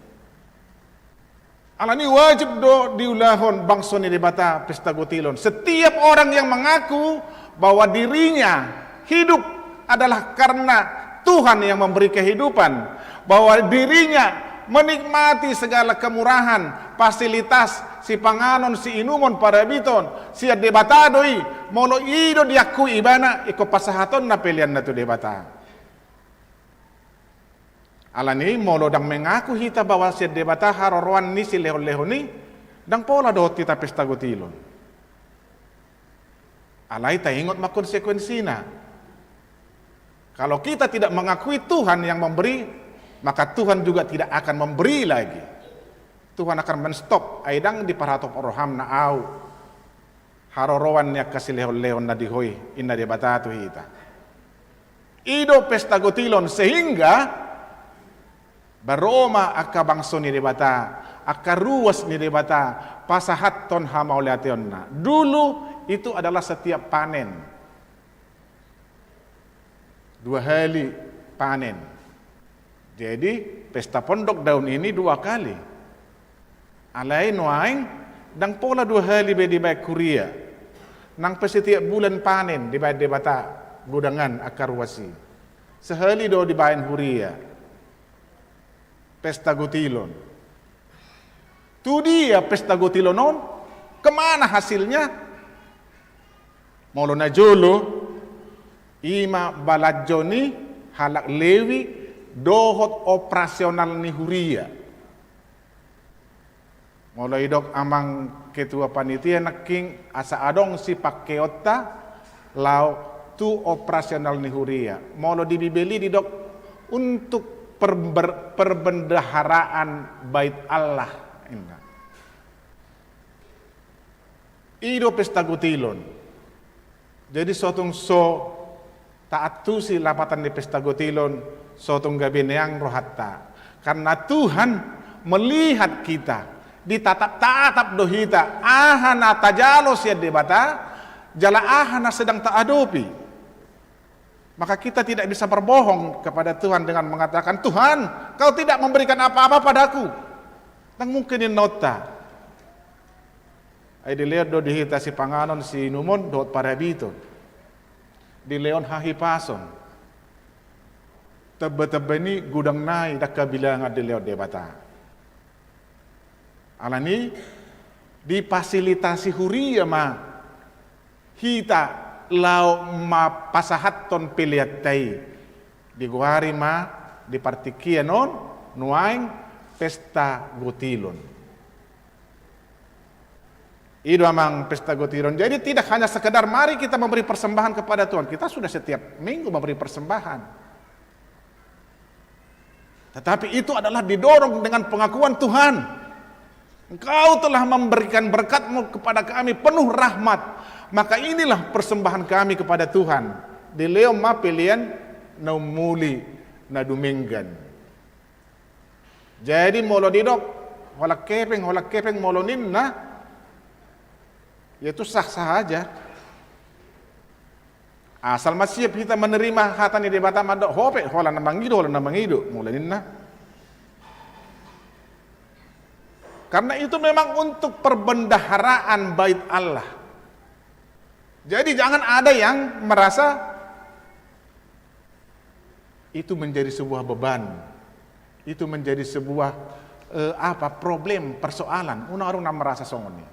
Alani i, wajib do diulahon bangso ni Debata pesta gotilon. Setiap orang yang mengaku bahwa dirinya hidup adalah karena Tuhan yang memberi kehidupan, bahwa dirinya menikmati segala kemurahan, fasilitas, sipanganon, siinumon, parabiton, sian Debata do i, molo i do diakui ibana, ingkon pasahatonna peleanna tu Debata. Alani i, molo ndang mengaku hita bahwa sian Debata haroroan ni silehonlehon i, ndang pola dohot hita pesta gotilon. Alai taingot ma konsekuensina. Kalau kita tidak mengakui Tuhan yang memberi, maka Tuhan juga tidak akan memberi lagi. Tuhan akan menstop, ai ndang diparhatop roham na au haroroan ni angka silehonlehon na di ho i, ninna Debata tu hita. I do pesta gotilon, sehingga bahen ma angka bangso ni Debata, angka ruas ni Debata, pasahathon hamauliateonna. Dulu itu adalah setiap panen. Dua hali panen. Jadi, pesta pondok daun ini dua kali. Alai nuaeng, ndang pola dua hali be dibahen huria. Nang pe setiap bulan panen dibahen Debata godangan angka ruas i. Sahali do dibahen huria. Pesta gotilon. Tu dia pesta gotilon on? Kemana hasilnya? Molo na jolo, i ma balanjo ni halak Lewi dohot operasional ni huria. Molo didok amang ketua panitia nangkin, asa adong sipangkeonta laho tu operasional ni huria. Molo di Bibel i didok untuk perber-, perbendaharaan bait Allah, ninna. I do pesta gotilon. Jadi, so tung so taantusi lapatan ni pesta gotilon, so tung gabe neang rohanta. Karena Tuhan melihat kita, ditatap-tatap do hita, aha na tajalo sian Debata, jala aha na sedang taadopi. Maka kita tidak bisa berbohong kepada Tuhan dengan mengatakan, "Tuhan, Kau tidak memberikan apa-apa padaku." Ndang mungkin ninna on. Ai dilehon do di hita sipanganon, siinumon, dohot parabiton. Dilehon hahipason. Tamba-tamba ni godang nai, ndang habilangan dilehon Debata. Alani i, difasilitasi huria ma hita laho ma pasahathon peleanta i. Digoari ma di partingkian on nuaeng pesta gotilon. I do, amang, pesta gotilon. Jadi tidak hanya sekedar mari kita memberi persembahan kepada Tuhan. Kita sudah setiap minggu memberi persembahan. Tetapi itu adalah didorong dengan pengakuan, "Tuhan, Engkau telah memberikan berkat-Mu kepada kami penuh rahmat. Maka inilah persembahan kami kepada Tuhan." Dilehon ma pelean na umuli, na dumenggan. Jadi molo didok, "Holan hepeng, holan hepeng," molo ninna, ya itu sah-sah aja. Asal ma siap hita menerima hata ni Debata, mandok, "Ho pe, holan na mangido, holan na mangido," molo ninna. Karena itu memang untuk perbendaharaan bait Allah. Jadi jangan ada yang merasa itu menjadi sebuah beban, itu menjadi sebuah, eh, apa, problem, persoalan. Unang adong na merasa songon i.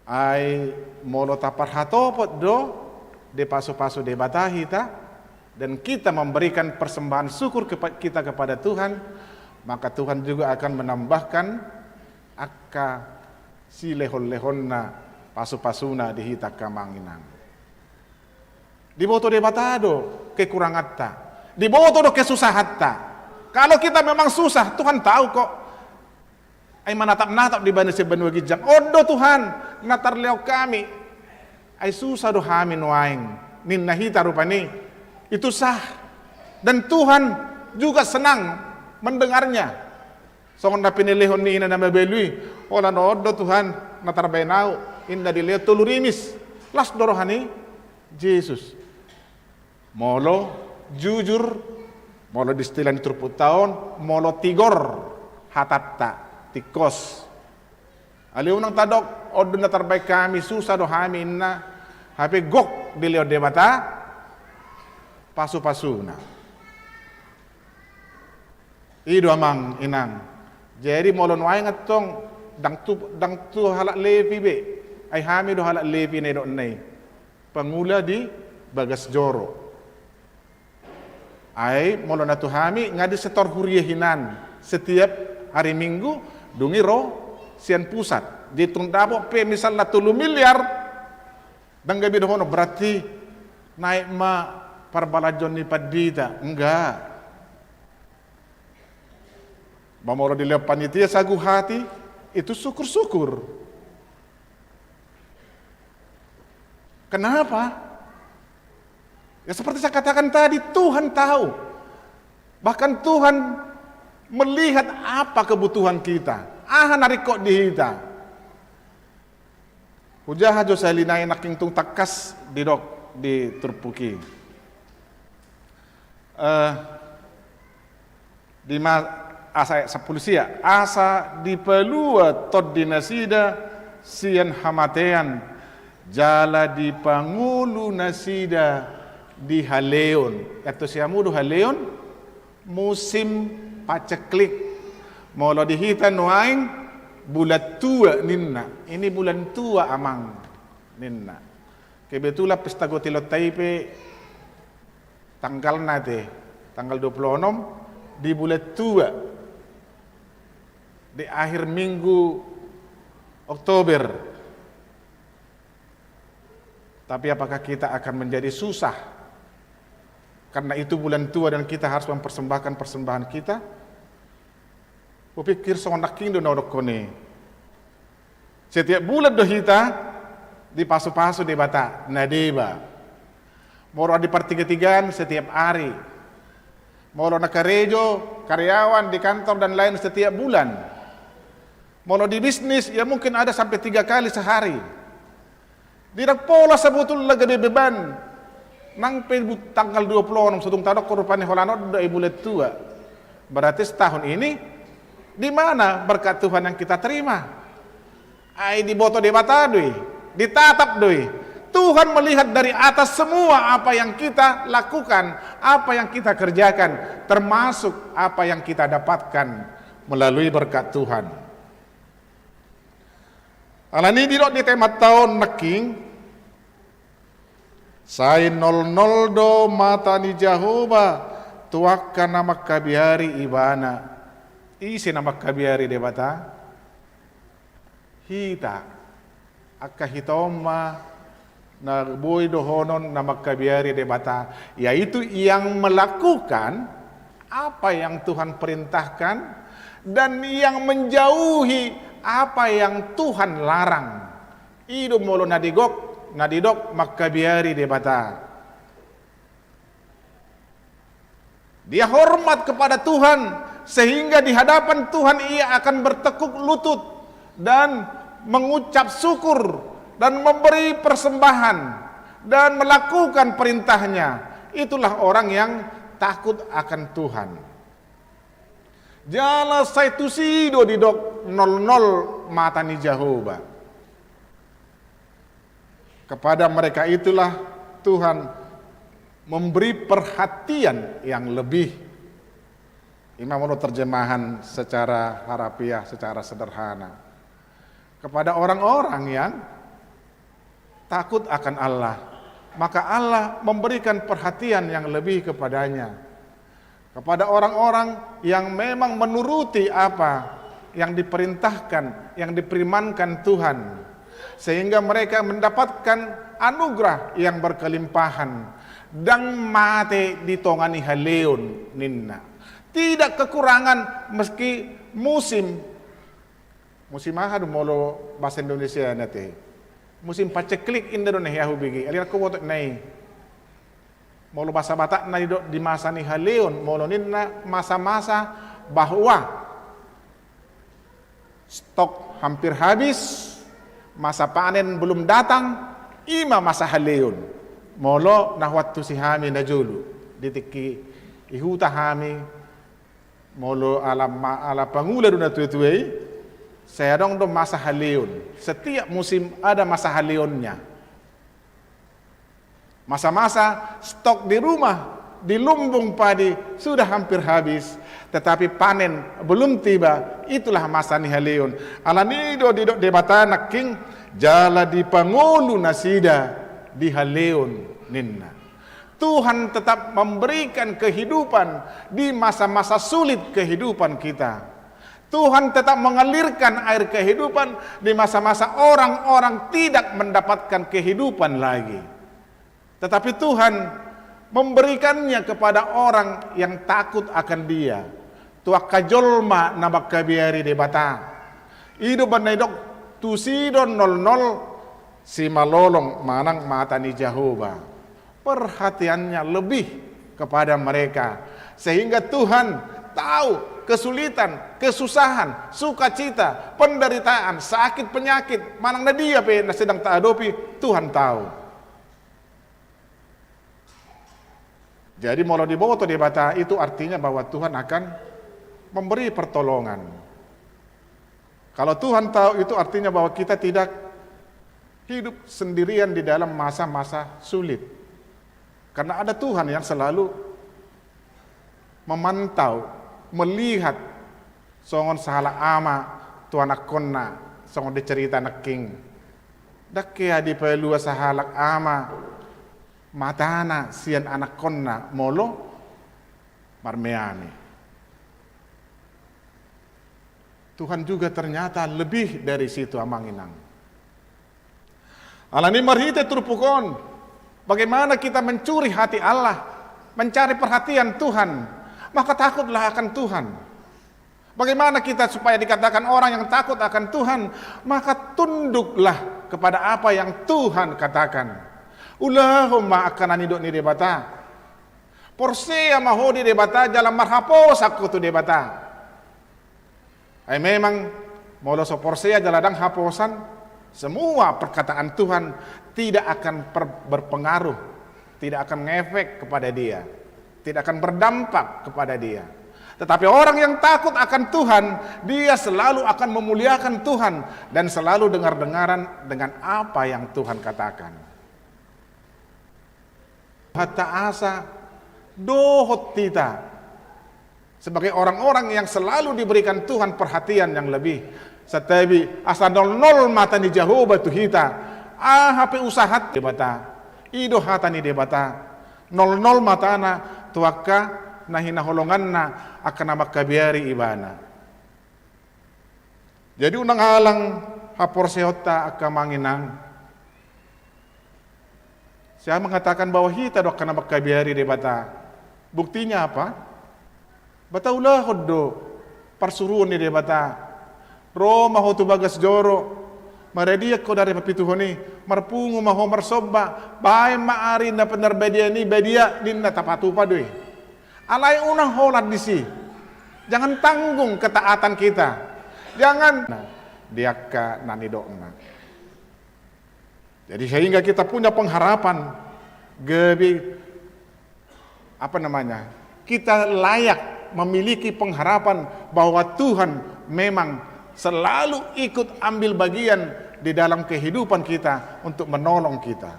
Ai molo taparhatopot do dipasu-pasu Debata hita, dan kita memberikan persembahan syukur kepa-, kita kepada Tuhan, maka Tuhan juga akan menambahkan angka silehon-lehonna, pasu-pasuna di hita, amang inang. Diboto Debata do kekuranganta, diboto do kesusahanta. Kalau kita memang susah, Tuhan tahu kok. Ai manatap-natap do Ibana sian banua ginjang. "On do, Tuhan, na tarlehon hami. Ai susah do hami nuaeng," ninna hita rupani. Itu sah. Dan Tuhan juga senang mendengarnya. Songon na pinelehon ni ina na mabalu i, "Holan on do, Tuhan, na tarbaen ahu," ninna, dilehon tolu rimis. Las do roha ni Jesus. Molo jujur, molo di istilah ni turpukta on, molo tigor hatanta, tingkos. Alai unang tadok, "On do na tarbaen hami, susah do hami," ninna, hape gok dilehon Debata pasu-pasuna. I do, amang inang. Jadi molo nuaeng antong, ndang tu, ndang tu halak Levi be. Ai hami do halak Levi na nidokna i, pangula di bagas joro. Ai molo na tu hami, nga disetor huria hinan setiap hari Minggu, dung i ro sian pusat. Jadi tung dapot pe misalna tolu miliar, ndang gabe dohonon, "Berarti naek ma parbalanjoon ni pandita." Enggak. Ba molo dilehon panitia sagu hati, itu syukur-syukur. Kenapa? Ya, seperti saya katakan tadi, Tuhan tahu. Bahkan Tuhan melihat apa kebutuhan kita. Aha na ringkot di hita. Hujaha jo sahali nai nangkin tung tangkas didok di turpuk i. Eh, di ma-, asa, ayat sampulu sia, asa dipalua tondi nasida sian hamatean, jala dipangolu nasida di haleon. Ia, tu siamu do haleon, musim paceklik. Molo di hita nuaeng bulan tua ninna. Ini bulan tua, amang, ninna. Kebetulan pesta gotilonta i pe tanggalna ate, tanggal dua puluh enam di bulan tua, di akhir minggu Oktober. Tapi apakah kita akan menjadi susah karena itu bulan tua dan kita harus mempersembahkan persembahan kita? Hupikir songon nangkin do na hudokkon i. Setiap bulan do hita dipasu-pasu Debata, na deba. Molo di partigatigaan setiap ari. Molo na karejo, karyawan di kantor dan lain setiap bulan. Molo di bisnis, ya mungkin ada sampai tiga kali sehari. Didok pola sebetulna gabe beban. Nang pe bu-, tanggal dua puluh enam so tung tadok rupani holan on do i bulan tua. Berarti setahun ini, di mana berkat Tuhan yang kita terima? Ai diboto Debata do i, ditatap do i. Tuhan melihat dari atas semua apa yang kita lakukan, apa yang kita kerjakan, termasuk apa yang kita dapatkan melalui berkat Tuhan. Alani i didok di temanta on nangkin, sai nolnol do mata ni Jahowa tu angka na mangkabiari Ibana. Ise na mangkabiari Debata? Hita. Angka hita on ma na boi dohonon na mangkabiari Debata, yaitu yang melakukan apa yang Tuhan perintahkan dan yang menjauhi apa yang Tuhan larang. I do molo na digok, na didok mangkabiari Debata. Dia hormat kepada Tuhan, sehingga di hadapan Tuhan ia akan bertekuk lutut dan mengucap syukur dan memberi persembahan dan melakukan perintahnya. Itulah orang yang takut akan Tuhan. Jala sai tusi do didok nolnol mata ni Jahowa. Kepada mereka itulah Tuhan memberi perhatian yang lebih. Ima molo terjemahan secara harafiah, secara sederhana. Kepada orang-orang yang takut akan Allah, maka Allah memberikan perhatian yang lebih kepadanya. Kepada orang-orang yang memang menuruti apa yang diperintahkan, yang difirmankan Tuhan, sehingga mereka mendapatkan anugerah yang berkelimpahan. Ndang mate di tonga ni haleon, ninna. Tidak kekurangan meski musim, musim aha do molo bahasa Indonesia na te? Musim paceklik inda do na hea hubege, alai ndang huboto na i. Molo bahasa Batakna didok di masa ni haleon, molo ninna masa-masa bahwa stok hampir habis, masa panen belum datang, ima masa haleon. Molo na huantusi hami na jolo, di tingki i huta hami, molo ala ma-, ala pangula do na tua-tua i, sai adong do masa haleon. Setiap musim ada masa haleonnya. Masa-masa stok di rumah, di lumbung padi sudah hampir habis, tetapi panen belum tiba, itulah masa ni haleon. Alani i do didok Debata nangkin, jala dipangolu nasida di haleon, ninna. Tuhan tetap memberikan kehidupan di masa-masa sulit kehidupan kita. Tuhan tetap mengalirkan air kehidupan di masa-masa orang-orang tidak mendapatkan kehidupan lagi. Tetapi Tuhan memberikannya kepada orang yang takut akan Dia. Tu angka jolma na mangkabiari Debata. I do umbahen na didok, tusi do nolnol simalolong manang mata ni Jahowa. Perhatiannya lebih kepada mereka. Sehingga Tuhan tahu kesulitan, kesusahan, sukacita, penderitaan, sakit, penyakit, manang na dia pe na sedang taadopi, Tuhan tahu. Jadi molo diboto Debata itu artinya bahwa Tuhan akan memberi pertolongan. Kalau Tuhan tahu itu artinya bahwa kita tidak hidup sendirian di dalam masa-masa sulit. Karena ada Tuhan yang selalu memantau, melihat songon sahalak ama tu anakkonna, songon dicerita nangkin. Ndang hea dipalua sahalak ama matana sian anakkonna molo marmeami. Tuhan juga ternyata lebih dari situ, amang inang. Alani marhite turpuk on, bagaimana kita mencuri hati Allah, mencari perhatian Tuhan, maka takutlah akan Tuhan. Bagaimana kita supaya dikatakan orang yang takut akan Tuhan, maka tunduklah kepada apa yang Tuhan katakan. Ulahon ma angka na nidok ni Debata. Porsea ma ho di Debata jala marhaposan ho tu Debata. Ai memang, molo so porsea jala ndang haposan, semua perkataan Tuhan tidak akan per-, berpengaruh, tidak akan ngefek kepada dia, tidak akan berdampak kepada dia. Tetapi orang yang takut akan Tuhan, dia selalu akan memuliakan Tuhan dan selalu dengar-dengaran dengan apa yang Tuhan katakan. Hata asa dohot hita sebagai orang-orang yang selalu diberikan Tuhan perhatian yang lebih. Santabi asa nolnol mata ni Jahowa tu hita. Aha pe usahat Debata, i do hata ni Debata. Nolnol matana tu angka na hinaholonganna, angka na mangkabiari ibana. Jadi unang alang haporseaonta angka amang inang. Saya mengatakan bahwa hita do angka na mangkabiari Debata. Buktinya apa? Ba taulahon do parsuruon ni Debata. Ro ma ho tu bagas joro, maradian ho dari papituhon i, marpungu ma ho marsomba, baen ma ari na pinarbadiaan i badia, ninna, tapatupa do i. Alai unang holan disi. Jangan tanggung ketaatan kita. Jangan, nah, di angka na nidokna. Jadi sehingga kita punya pengharapan, gabe, apa namanya, kita layak memiliki pengharapan bahwa Tuhan memang selalu ikut ambil bagian di dalam kehidupan kita untuk menolong kita.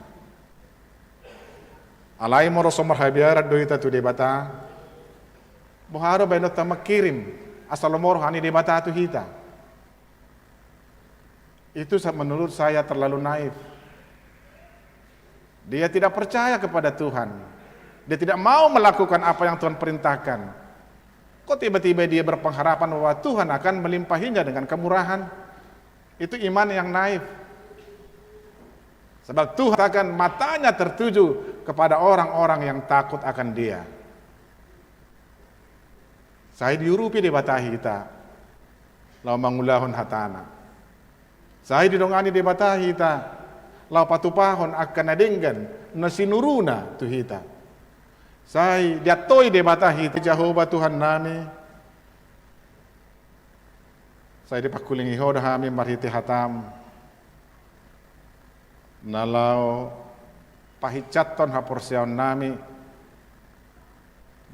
Alai molo so marhabiaran do hita tu Debata, boha do baenonta mangkirim asa lomo roha ni Debata tu hita? Itu sa-, menurut saya terlalu naif. Dia tidak percaya kepada Tuhan. Dia tidak mau melakukan apa yang Tuhan perintahkan. Kok tiba-tiba dia berpengharapan bahwa Tuhan akan melimpahinya dengan kemurahan? Itu iman yang naif. Sebab Tuhan akan matanya tertuju kepada orang-orang yang takut akan Dia. Sai diurupi Debata hita laho mangulahon hatana. Sai didongani Debata hita laho patupahon angka na denggan na sinuruna tu hita. Sai diantoi Debata hita, Jahowa Tuhannami. Sai dipangkulingi Ho do hami marhite hataM, na laho pahinsathon haporseaonnami,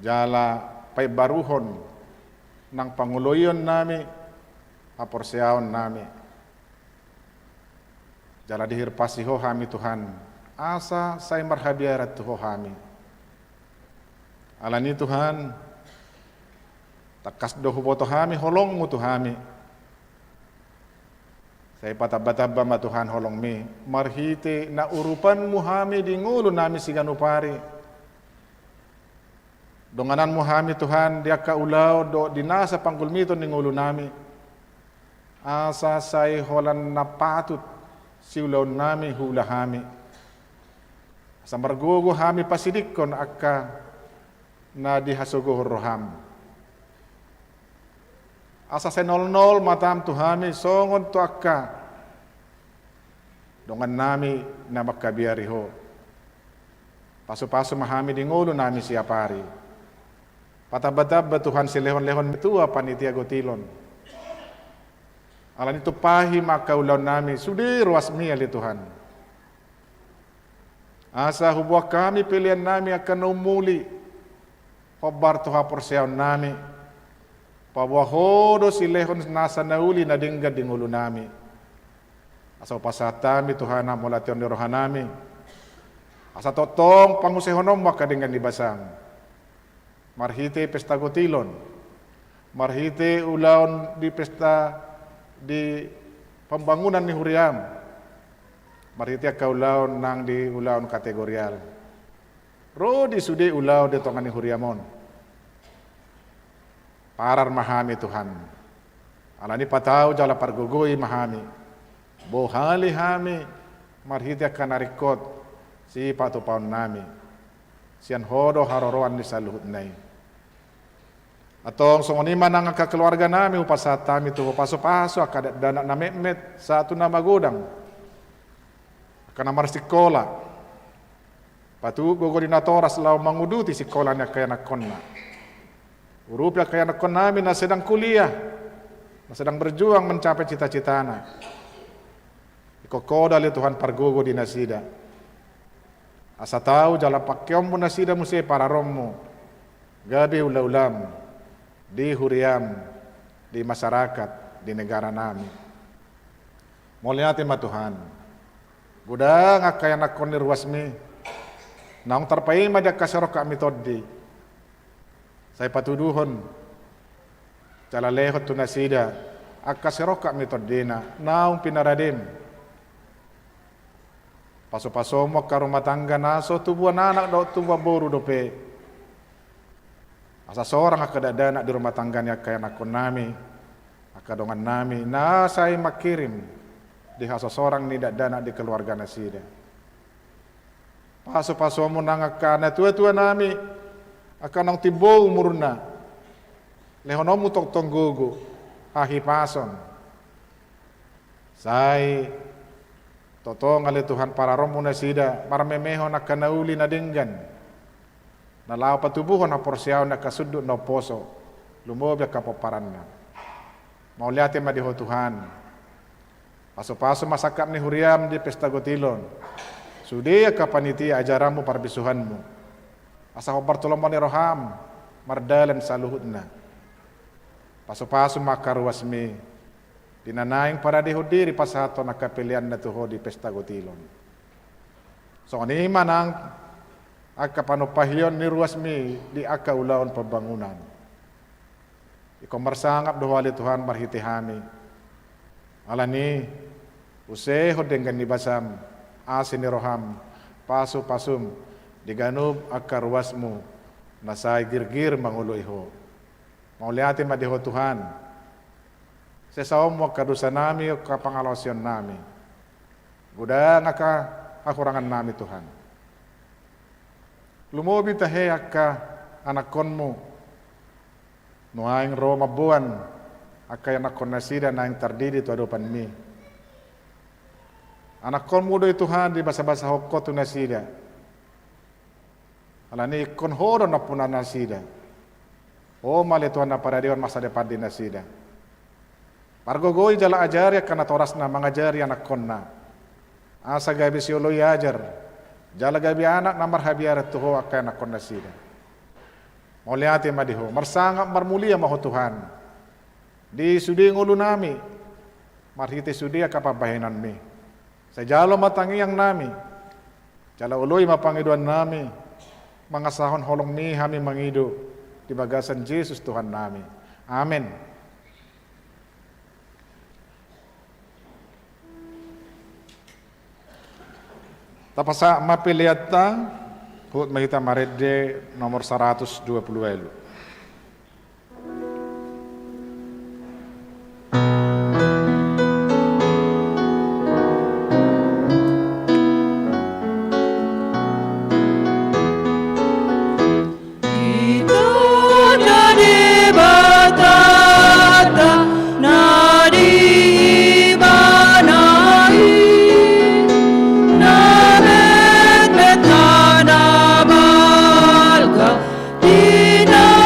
jala paimbaruhon nang pangoloionnami, haporseaonnami. Jala dihirpasi Ho hami, Tuhan, asa sai marhabiaran tu Ho hami. Alani, Tuhan, tangkas do huboto hami holongMu tu hami. Sai patamba-tamba ma, Tuhan, holongMi marhite na urupanMu hami di ngolunami siganup ari. Dongananmu hami, Tuhan, di angka ulaon dohot di nasa panggulmiton ni ngolunami, asa sai holan na patut siulaonnami huula hami, asa margogo hami pasidingkon angka na dihasogohon roham, asa sai nolnol matam tu hami songon tu angka dongannami na mangkabiari Ho. Pasu-pasu ma hami di ngolunami siapari. Patamba-tamba, Tuhan, silehon-lehon ni ketua panitia gotilon. Alani tumpahi ma angka ulaonnami sude ruasmi, ale Tuhan. Asa huboan hami peleannami angka na umuli, hombar tu haporseaonnami. Paboa Ho do silehon nasa na uli na denggan di ngolunami. Asa hupasahat hami, Tuhan, hamauliateon ni rohanami, asa tongtong pangusehononmu angka denggan ni basaM. Marhite pesta gotilon, marhite ulaon di pesta di pembangunan ni huriaM, marhite angka ulaon nang di ulaon kategorial, ro di sude ulaon di tonga ni huriaM on. Parar ma hami, Tuhan. Alani patau jala pargogoi ma hami. Bohali hami marhite angka na ringkot sipatupaonnami. Sian Ho do haroroan ni saluhutna i. Antong songon i ma nang angka keluarganami hupasahat hami tu Ho, pasu-pasu angka dakdanak na metmet sahat tu na magodang, angka na marsikola, Patubu gogo di natoras laho manguduti sikola ni angka ianakkonna. Urupi angka ianakkonnami na sedang kuliah, na sedang berjuang mencapai cita-citana. Ingkon Ho do ale Tuhan pargogo di nasida, asa tau jala pangkeonmu nasida muse pararonmu, gabe ulaulamu di huriam, di masyarakat, di negaranami. Mauliate ma Tuhan. Godang angka ianakkon ni ruasmi naung tarpaima di angka sirongkapmi tondi. Sai patuduhon jala lehon tu nasida angka sirongkapmi tondina naung pinaradem. Pasupasu ma angka rumah tangga na so tubuan anak dohot tubuan boru dope, asa sorang angka dakdanak di rumah tangga ni angka ianakkonnami, angka dongannami na sai mangkirim di hasosorang ni dakdanak di keluarga nasida. Pasupasu ma nang angka natuatuanami, angka naung timbo umurna, lehononmu tongtong gogo, hahipason. Sai tongtong ale Tuhan pararonmu nasida marmemehon angka na uli na denggan, na laho patubuhon haporseaon ni angka sundut na umposo, lumobi angka pomparanna. Mauliate ma di Ho Tuhan. Pasupasu ma sangkap ni huriam di Pesta Gotilon, sude angka panitia ajaranmu parbisuhanmu, asa hombar tu lomo ni roham mardalan saluhutna. Pasupasu ma angka ruasmi di na naeng paradehon diri pasahathon angka peleanna tu Ho di Pesta Gotilon. Songon i ma nang angka panumpahion ni ruasmi di angka ulaon pembangunan. Ingkon marsangap do Ho ale Tuhan marhite hami. Alani i, usehon denggan ni basam, asi ni roham, pasupasum di ganup angka ruasmu na sai girgir mangoloi Ho. Mauliate ma di Ho Tuhan. Sesaonmu angka dosanami, angka pangalaosionnami. Godang angka hahurangannami Tuhan. Lumobi tahe angka anakkonmu. Nuaeng ro mamboan angka ianakkon nasida naeng tardidi tu adopanmi. Anakkonmu do i Tuhan, dibasabasahon Ho tu nasida. Alani i ingkon Ho do nampuna nasida. Ho ma ale Tuhan na paradehon masa depan di nasida. Pargogoi jala ajari angka natorasna mangajari anakkonna. Asa gabe sioloi ajar, jala gabe anak na marhabiaran tu Ho angka ianakkon nasida. Mauliate ma di Ho, marsangap marmulia ma Ho Tuhan. Di sude ngolunami, marhite sude angka pambahenanmi. Sai jalo ma tangiangnami, jala oloi ma pangidoannami, mangasahon holongmi hami mangido, di bagasan Jesus Tuhannami. Amen. Tapasahat ma peleanta, huhut ma hita marende nomor saratus dua pulu ualu. Ito do Debata na di ibana i, na metmet na balga, di na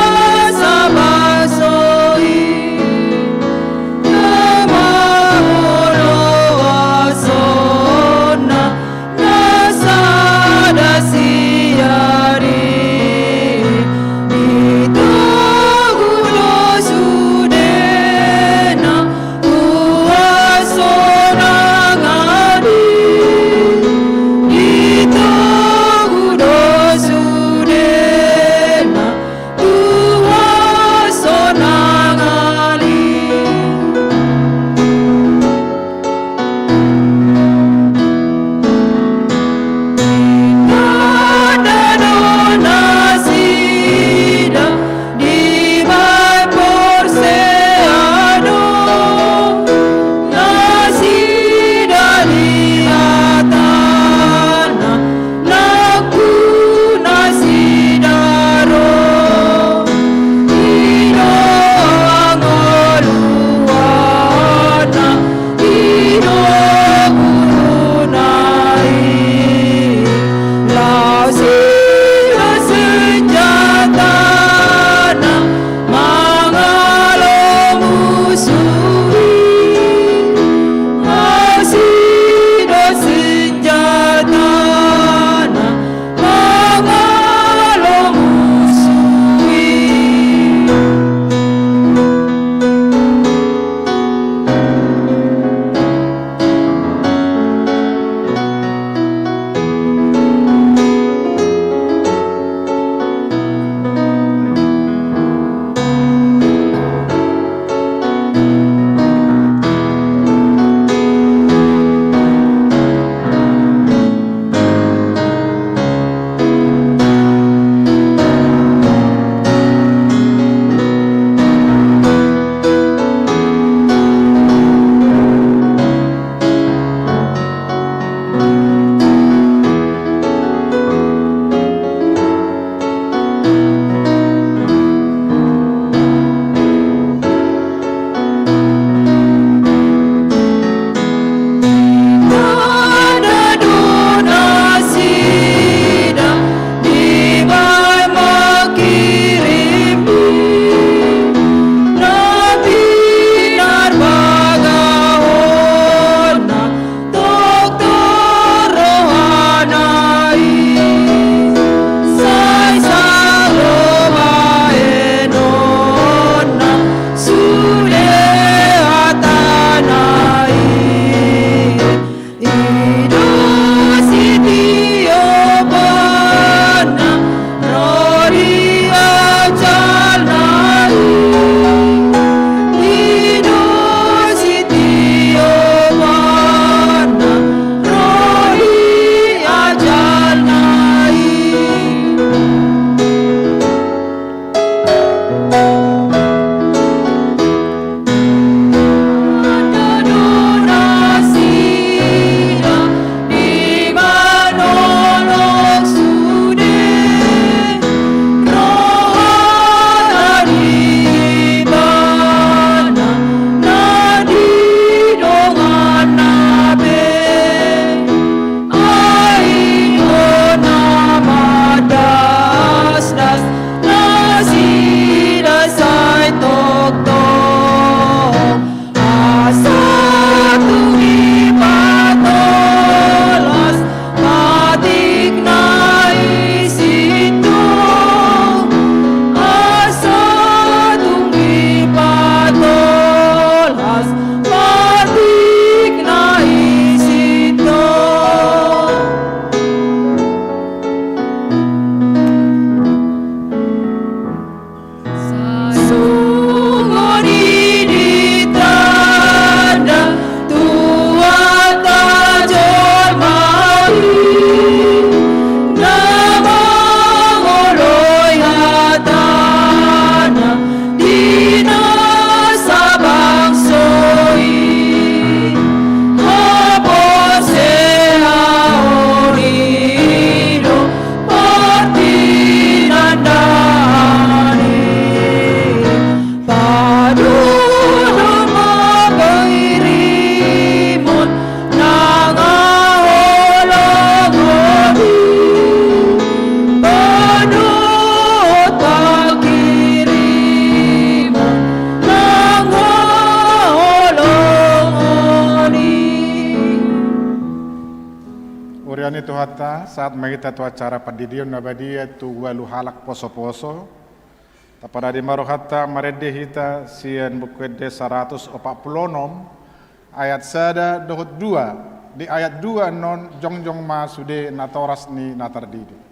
Huriaon ni Tuhanta, sahat ma hita tu acara pandidion na badia tu ualu halak posoposo. Tapadadi ma rohanta marende hita sian Buku Ende saratus opat pulu onom, ayat sada dohot dua. Di ayat dua annon jongjong ma sude natoras ni na tardidi.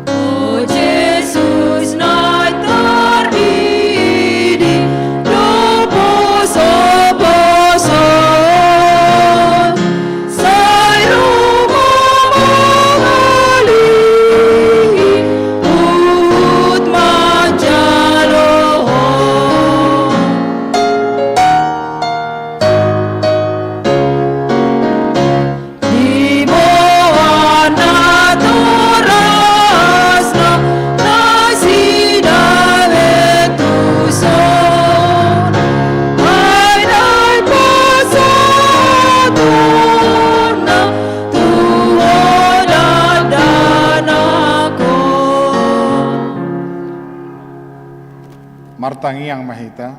O Jesus na tardidi do posoposo, sai ro ma mangalihi huhut manjalo Ho. Diboan natorasna nasida be tuson, ai naeng pasahatonna tu Ho dakdanak on. Martangiang ma hita.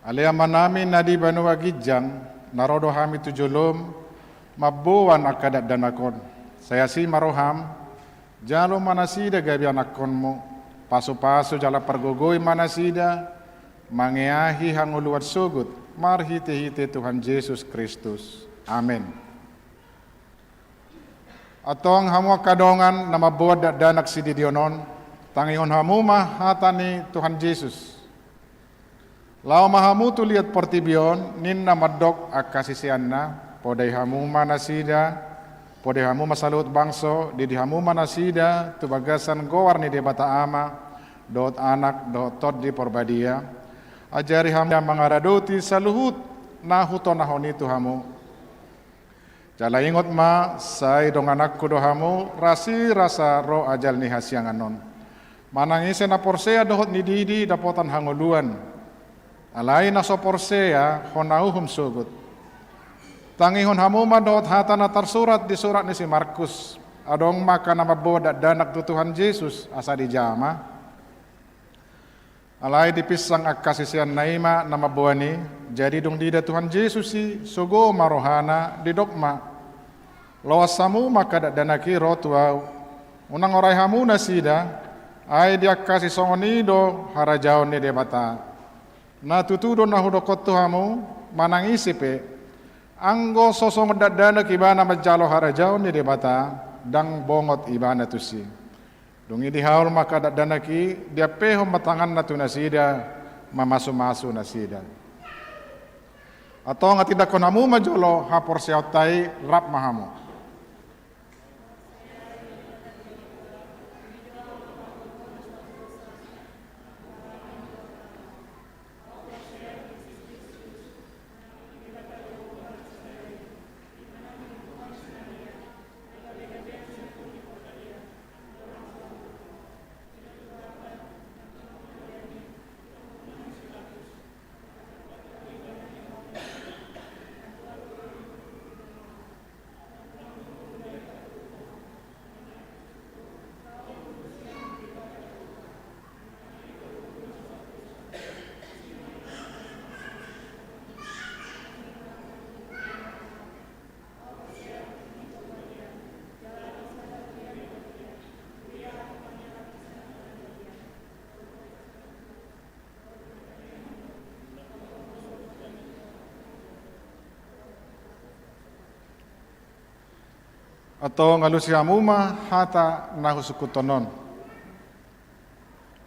Ale Amanami na di banua ginjang, na ro do hami tu jolom mamboan angka dakdanak on. Sai asi ma roham, jalo ma nasida gabe anakkonmu, pasupasu jala pargogoi ma nasida, mangeahi hangoluan sogot, marhitehite Tuhan Jesus Kristus. Amen. Antong hamu angka dongan na mamboan dakdanak sididion on, tangihon hamu ma hata ni Tuhan Jesus. Laho ma hamu tu liat portibi on, ninna mandok angka siseanna, podai hamu ma nasida, podai hamu ma saluhut bangso, didi hamu ma nasida tu bagasan goar ni Debata Ama, dohot Anak, dohot Tondi Porbadia. Ajari hamu mangaradoti saluhut na hutonahon i tu hamu. Jala ingot ma, sai dongananku do hamu, rasirasa ro ajal ni hasiangan on. Manang ise na porsea dohot nididi dapotan hangoluan. Alai na so porsea hona uhum sogot. Tangihon hamu ma dohot hata na tarsurat di surat ni si Markus. Adong ma angka na mamboan dakdanak tu Tuhan Jesus asa dijama. Alai dipinsang angka siseanna i ma na mamboan i, jadi dung diida Tuhan Jesus i, sogo ma rohana, didok ma: Loas hamu ma angka dakdanak i ro tu ahu. Unang orai hamu nasida, ai di angka sisongon i do harajaon ni Debata. Na tutu do na hudokkon tu hamu, manang ise pe, anggo so songon dakdanak ibana manjalo harajaon ni Debata, ndang bongot ibana tusi. Dung i dihaol ma angka dakdanak i, diampehon ma tanganna tu nasida, mamasumasu nasida. Antong tindanghon hamu ma jolo haporseaonta i, rap ma hamu. Antong alusi hamu ma hata na husungkunhon on.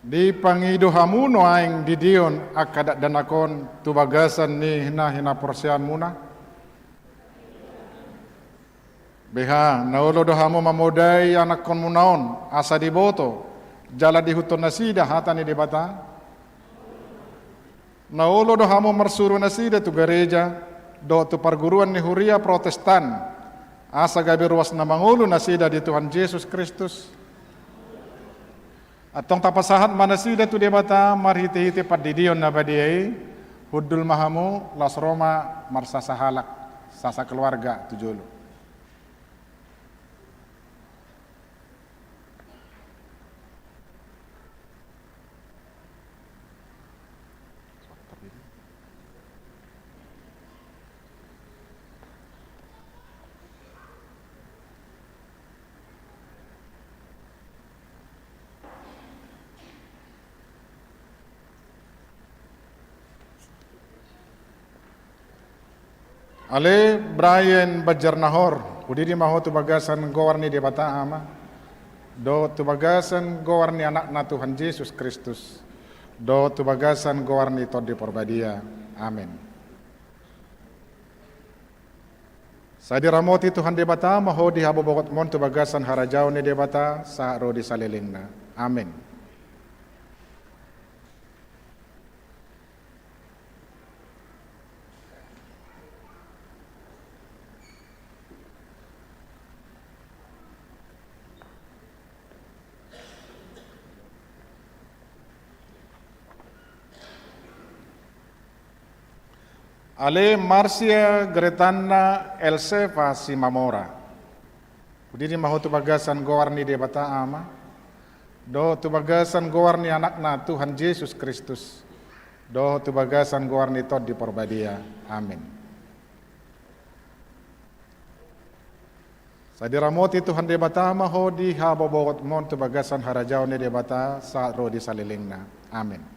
Dipangido hamu nuaeng didion angka dakdanak on tu bagasan ni na hinaporseaonmuna? Beha, na olo do hamu mamodai anakkonmuna on, asa diboto jala diihuthon nasida hata ni Debata? Na olo do hamu marsuru nasida tu gareja, dohot tu parguruan ni huria Protestan, asa gabe ruas na mangolu nasida di Tuhan Jesus Kristus? Antong tapasahat ma nasida tu Debata marhitehite pandidion na badia i. Hundul ma hamu, laos ro ma marsasahalak, sasakeluarga tu jolo. Ale Brian Banjarnahor, hudidi ma ho tu bagasan goar ni Debata Ama, dohot tu bagasan goar ni Anakna Tuhan Jesus Kristus, dohot tu bagasan goar ni Tondi Porbadia. Amen. Sai diramoti Tuhan Debata ma ho di habobongonmon tu bagasan harajaon ni Debata sahat ro di salelengna. Amen. Ale Marsia Gretanna Elsefa Simamora, hudidi ma ho tu bagasan goar ni Debata Ama, dohot tu bagasan goar ni Anakna Tuhan Jesus Kristus, dohot tu bagasan goar ni Tondi Porbadia. Amen. Sai diramoti Tuhan Debata ma ho di habobongonmon tu bagasan harajaon ni Debata sahat ro di salelengna. Amen.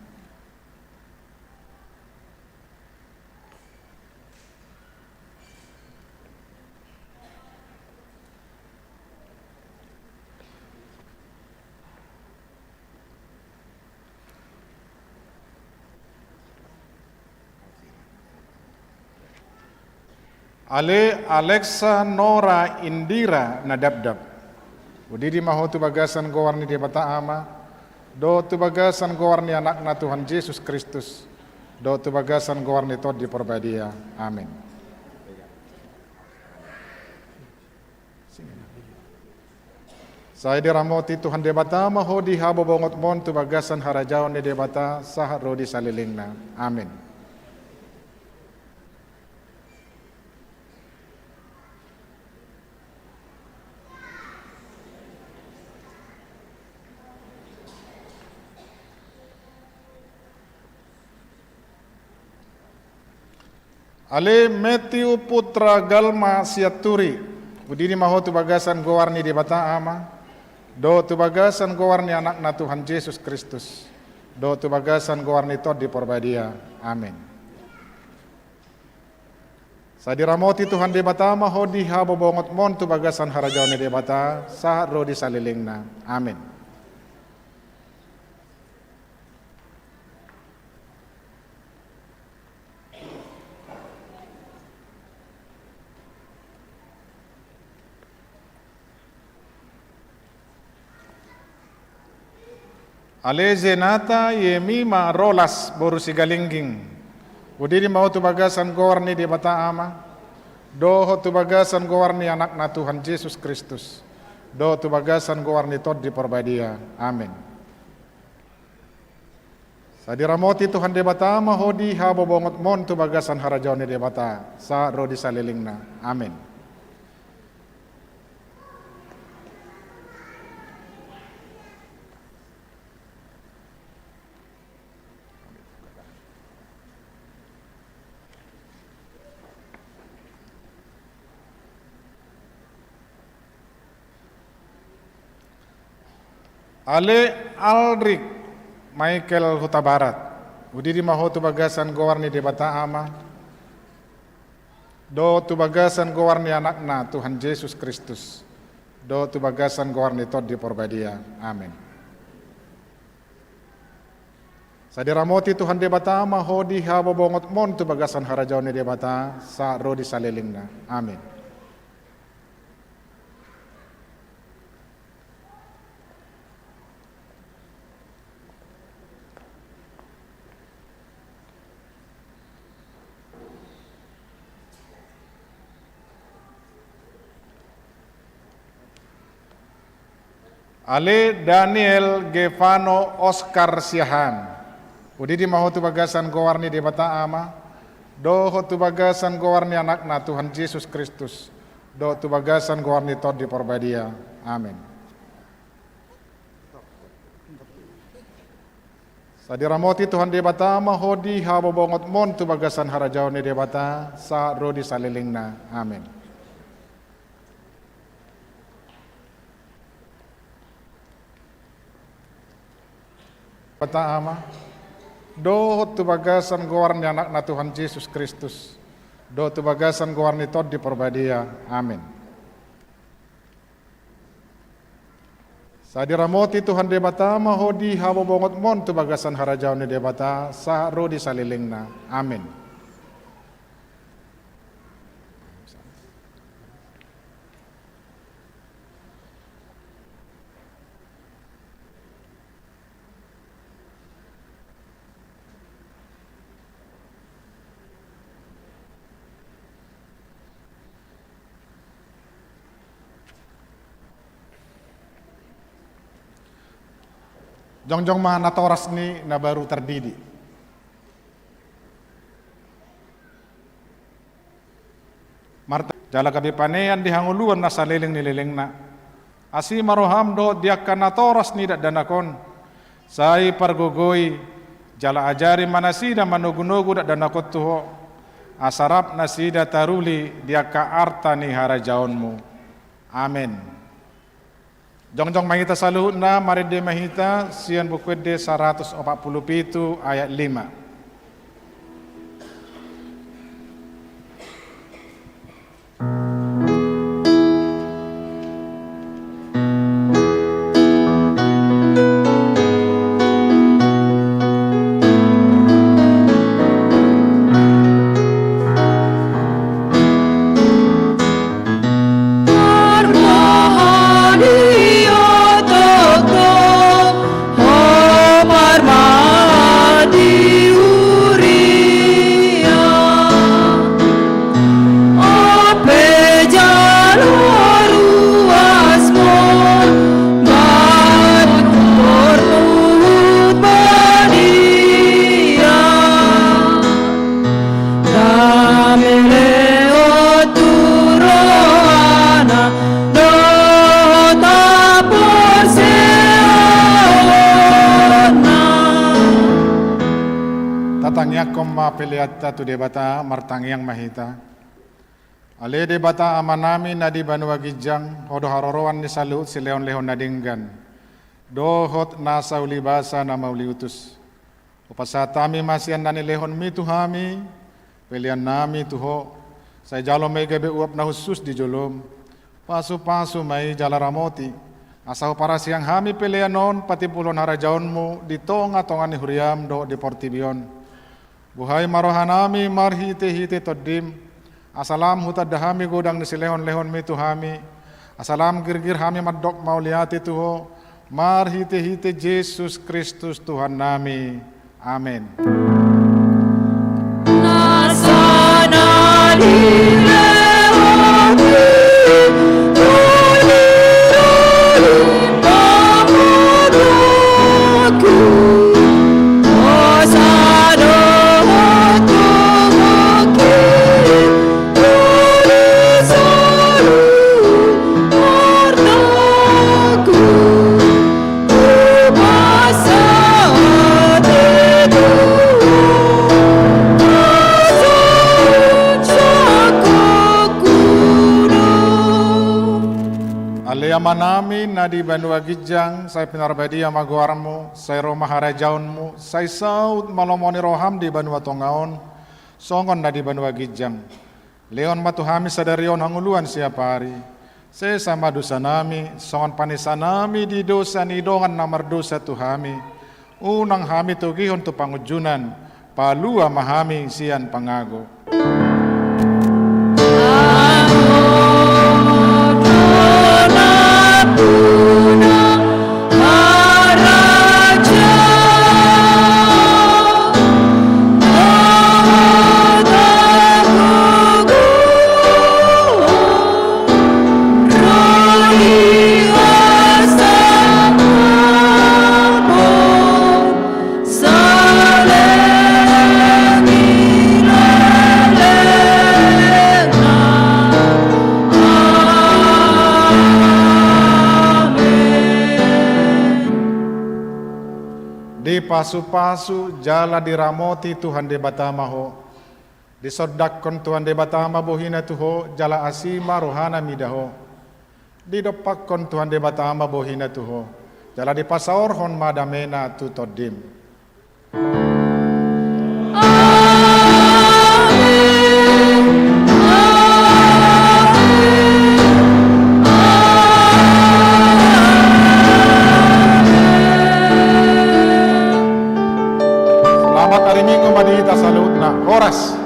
Ale Alexa Nora Indira Nadapdap, hudidi ma ho tu bagasan goar ni Debata Ama, dohot tu bagasan goar ni Anakna Tuhan Jesus Kristus, dohot tu bagasan goar ni Tondi Porbadia. Amen. Sai diramoti Tuhan Debata ma ho di habobongonmon tu bagasan harajaon ni Debata sahat ro di salelengna. Amen. Ale Matthew Putra Galma Sianturi, hudidi ma ho tu bagasan goar ni Debata Ama, dohot tu bagasan goar ni Anakna Tuhan Jesus Kristus, dohot tu bagasan goar ni Tondi Porbadia. Amen. Sai diramoti Tuhan Debata ma ho di habobongonmon tu bagasan harajaon ni Debata sahat ro di salelengna. Amen. Ale Zenata Yemima Rolas boru Sigalingging, hudidi ma ho tu bagasan goar ni Debata Ama, dohot tu bagasan goar ni Anakna Tuhan Jesus Kristus, dohot tu bagasan goar ni Tondi Porbadia. Amen. Sai diramoti Tuhan Debata ma ho di habobongonmon tu bagasan harajaon ni Debata sahat ro di salelengna. Amen. Ale Alrik Michael Hutabarat, hudidi ma ho tu bagasan goar ni Debata Ama, dohot tu bagasan goar ni Anakna Tuhan Jesus Kristus, dohot tu bagasan goar ni Tondi Porbadia. Amen. Sai diramoti Tuhan Debata ma ho di habobongonmon tu bagasan harajaon ni Debata sahat ro di salelengna. Amen. Ale Daniel Gevano Oscar Siahaan, hudidi ma ho tu bagasan goar ni Debata Ama, dohot tu bagasan goar ni Anakna Tuhan Jesus Kristus, dohot tu bagasan goar ni Tondi Porbadia. Amen. Sai diramoti Tuhan Debata ma ho di habobongonmon tu bagasan harajaon ni Debata sahat ro di salelengna. Amen. Debata Ama, dohot tu bagasan goar ni Anakna Tuhan Jesus Kristus, dohot tu bagasan goar ni Tondi Parbadia. Amen. Sai diramoti Tuhan Debata ma ho di habobongot mon tu bagasan harajaon ni Debata sahat ro di salelengna. Amen. Jongjong ma natoras ni na baru tardidi. Marta-, jala gabe panean di hangoluan na saleleng ni lelengna. Asi ma roham dohot di angka natoras ni dakdanak on. Sai pargogoi, jala ajari ma nasida manogunogu dakdanak on tu ho. Asa rap nasida taruli di angka arta ni harajaonmu. Amen. Jongjong ma hita saluhutna, marende ma hita sian Buku Ende saratus opat pulu pitu ayat lima. Dame lehon tu rohana dohot haporseaonna. Tatangiangkon ma peleanta tu Debata, martangiang ma hita. Ale Debata Amanami na di banua ginjang, Ho do haroroan ni saluhut silehonlehon na denggan dohot nasa ulibasa na mauliutus. Hupasahat hami ma sian na nilehonmi tu hami peleannami tu Ho. Sai jalo ma i gabe uap na hushus di jolom. Pasupasu ma i jala ramoti, asa huparasiang hami pelean on patimbulhon harajaonmu di tongatonga ni huriam dohot di portibi on. Buhai ma rohanami marhitehite Tondim, asa lam hutanda hami godang ni silehonlehonmi tu hami, asa lam girgir hami mandok mauliate tu Ho, marhitehite Jesus Kristus Tuhannami. Amen. Ale Amanami na di banua ginjang, sai pinarbadia ma goarmu, sai ro ma harajaonmu, sai saut ma lomo ni roham di banua tonga on, songon na di banua ginjang. Lehon ma tu hami sadari on hangoluan siapari. Sesa ma dosanami, songon panesanami di dosa ni dongan na mardosa tu hami. Unang hami togihon tu pangunjunan, palua ma hami sian pangago. Dipasupasu jala diramoti Tuhan Debata ma ho. Disondangkon Tuhan Debata ma bohina tu ho, jala asi ma rohana mida ho. Didompakkon Tuhan Debata ma bohina tu ho, jala dipasaorhon ma damena tu tondim. Amen. Nunga ma di hita saluhutna. Horas.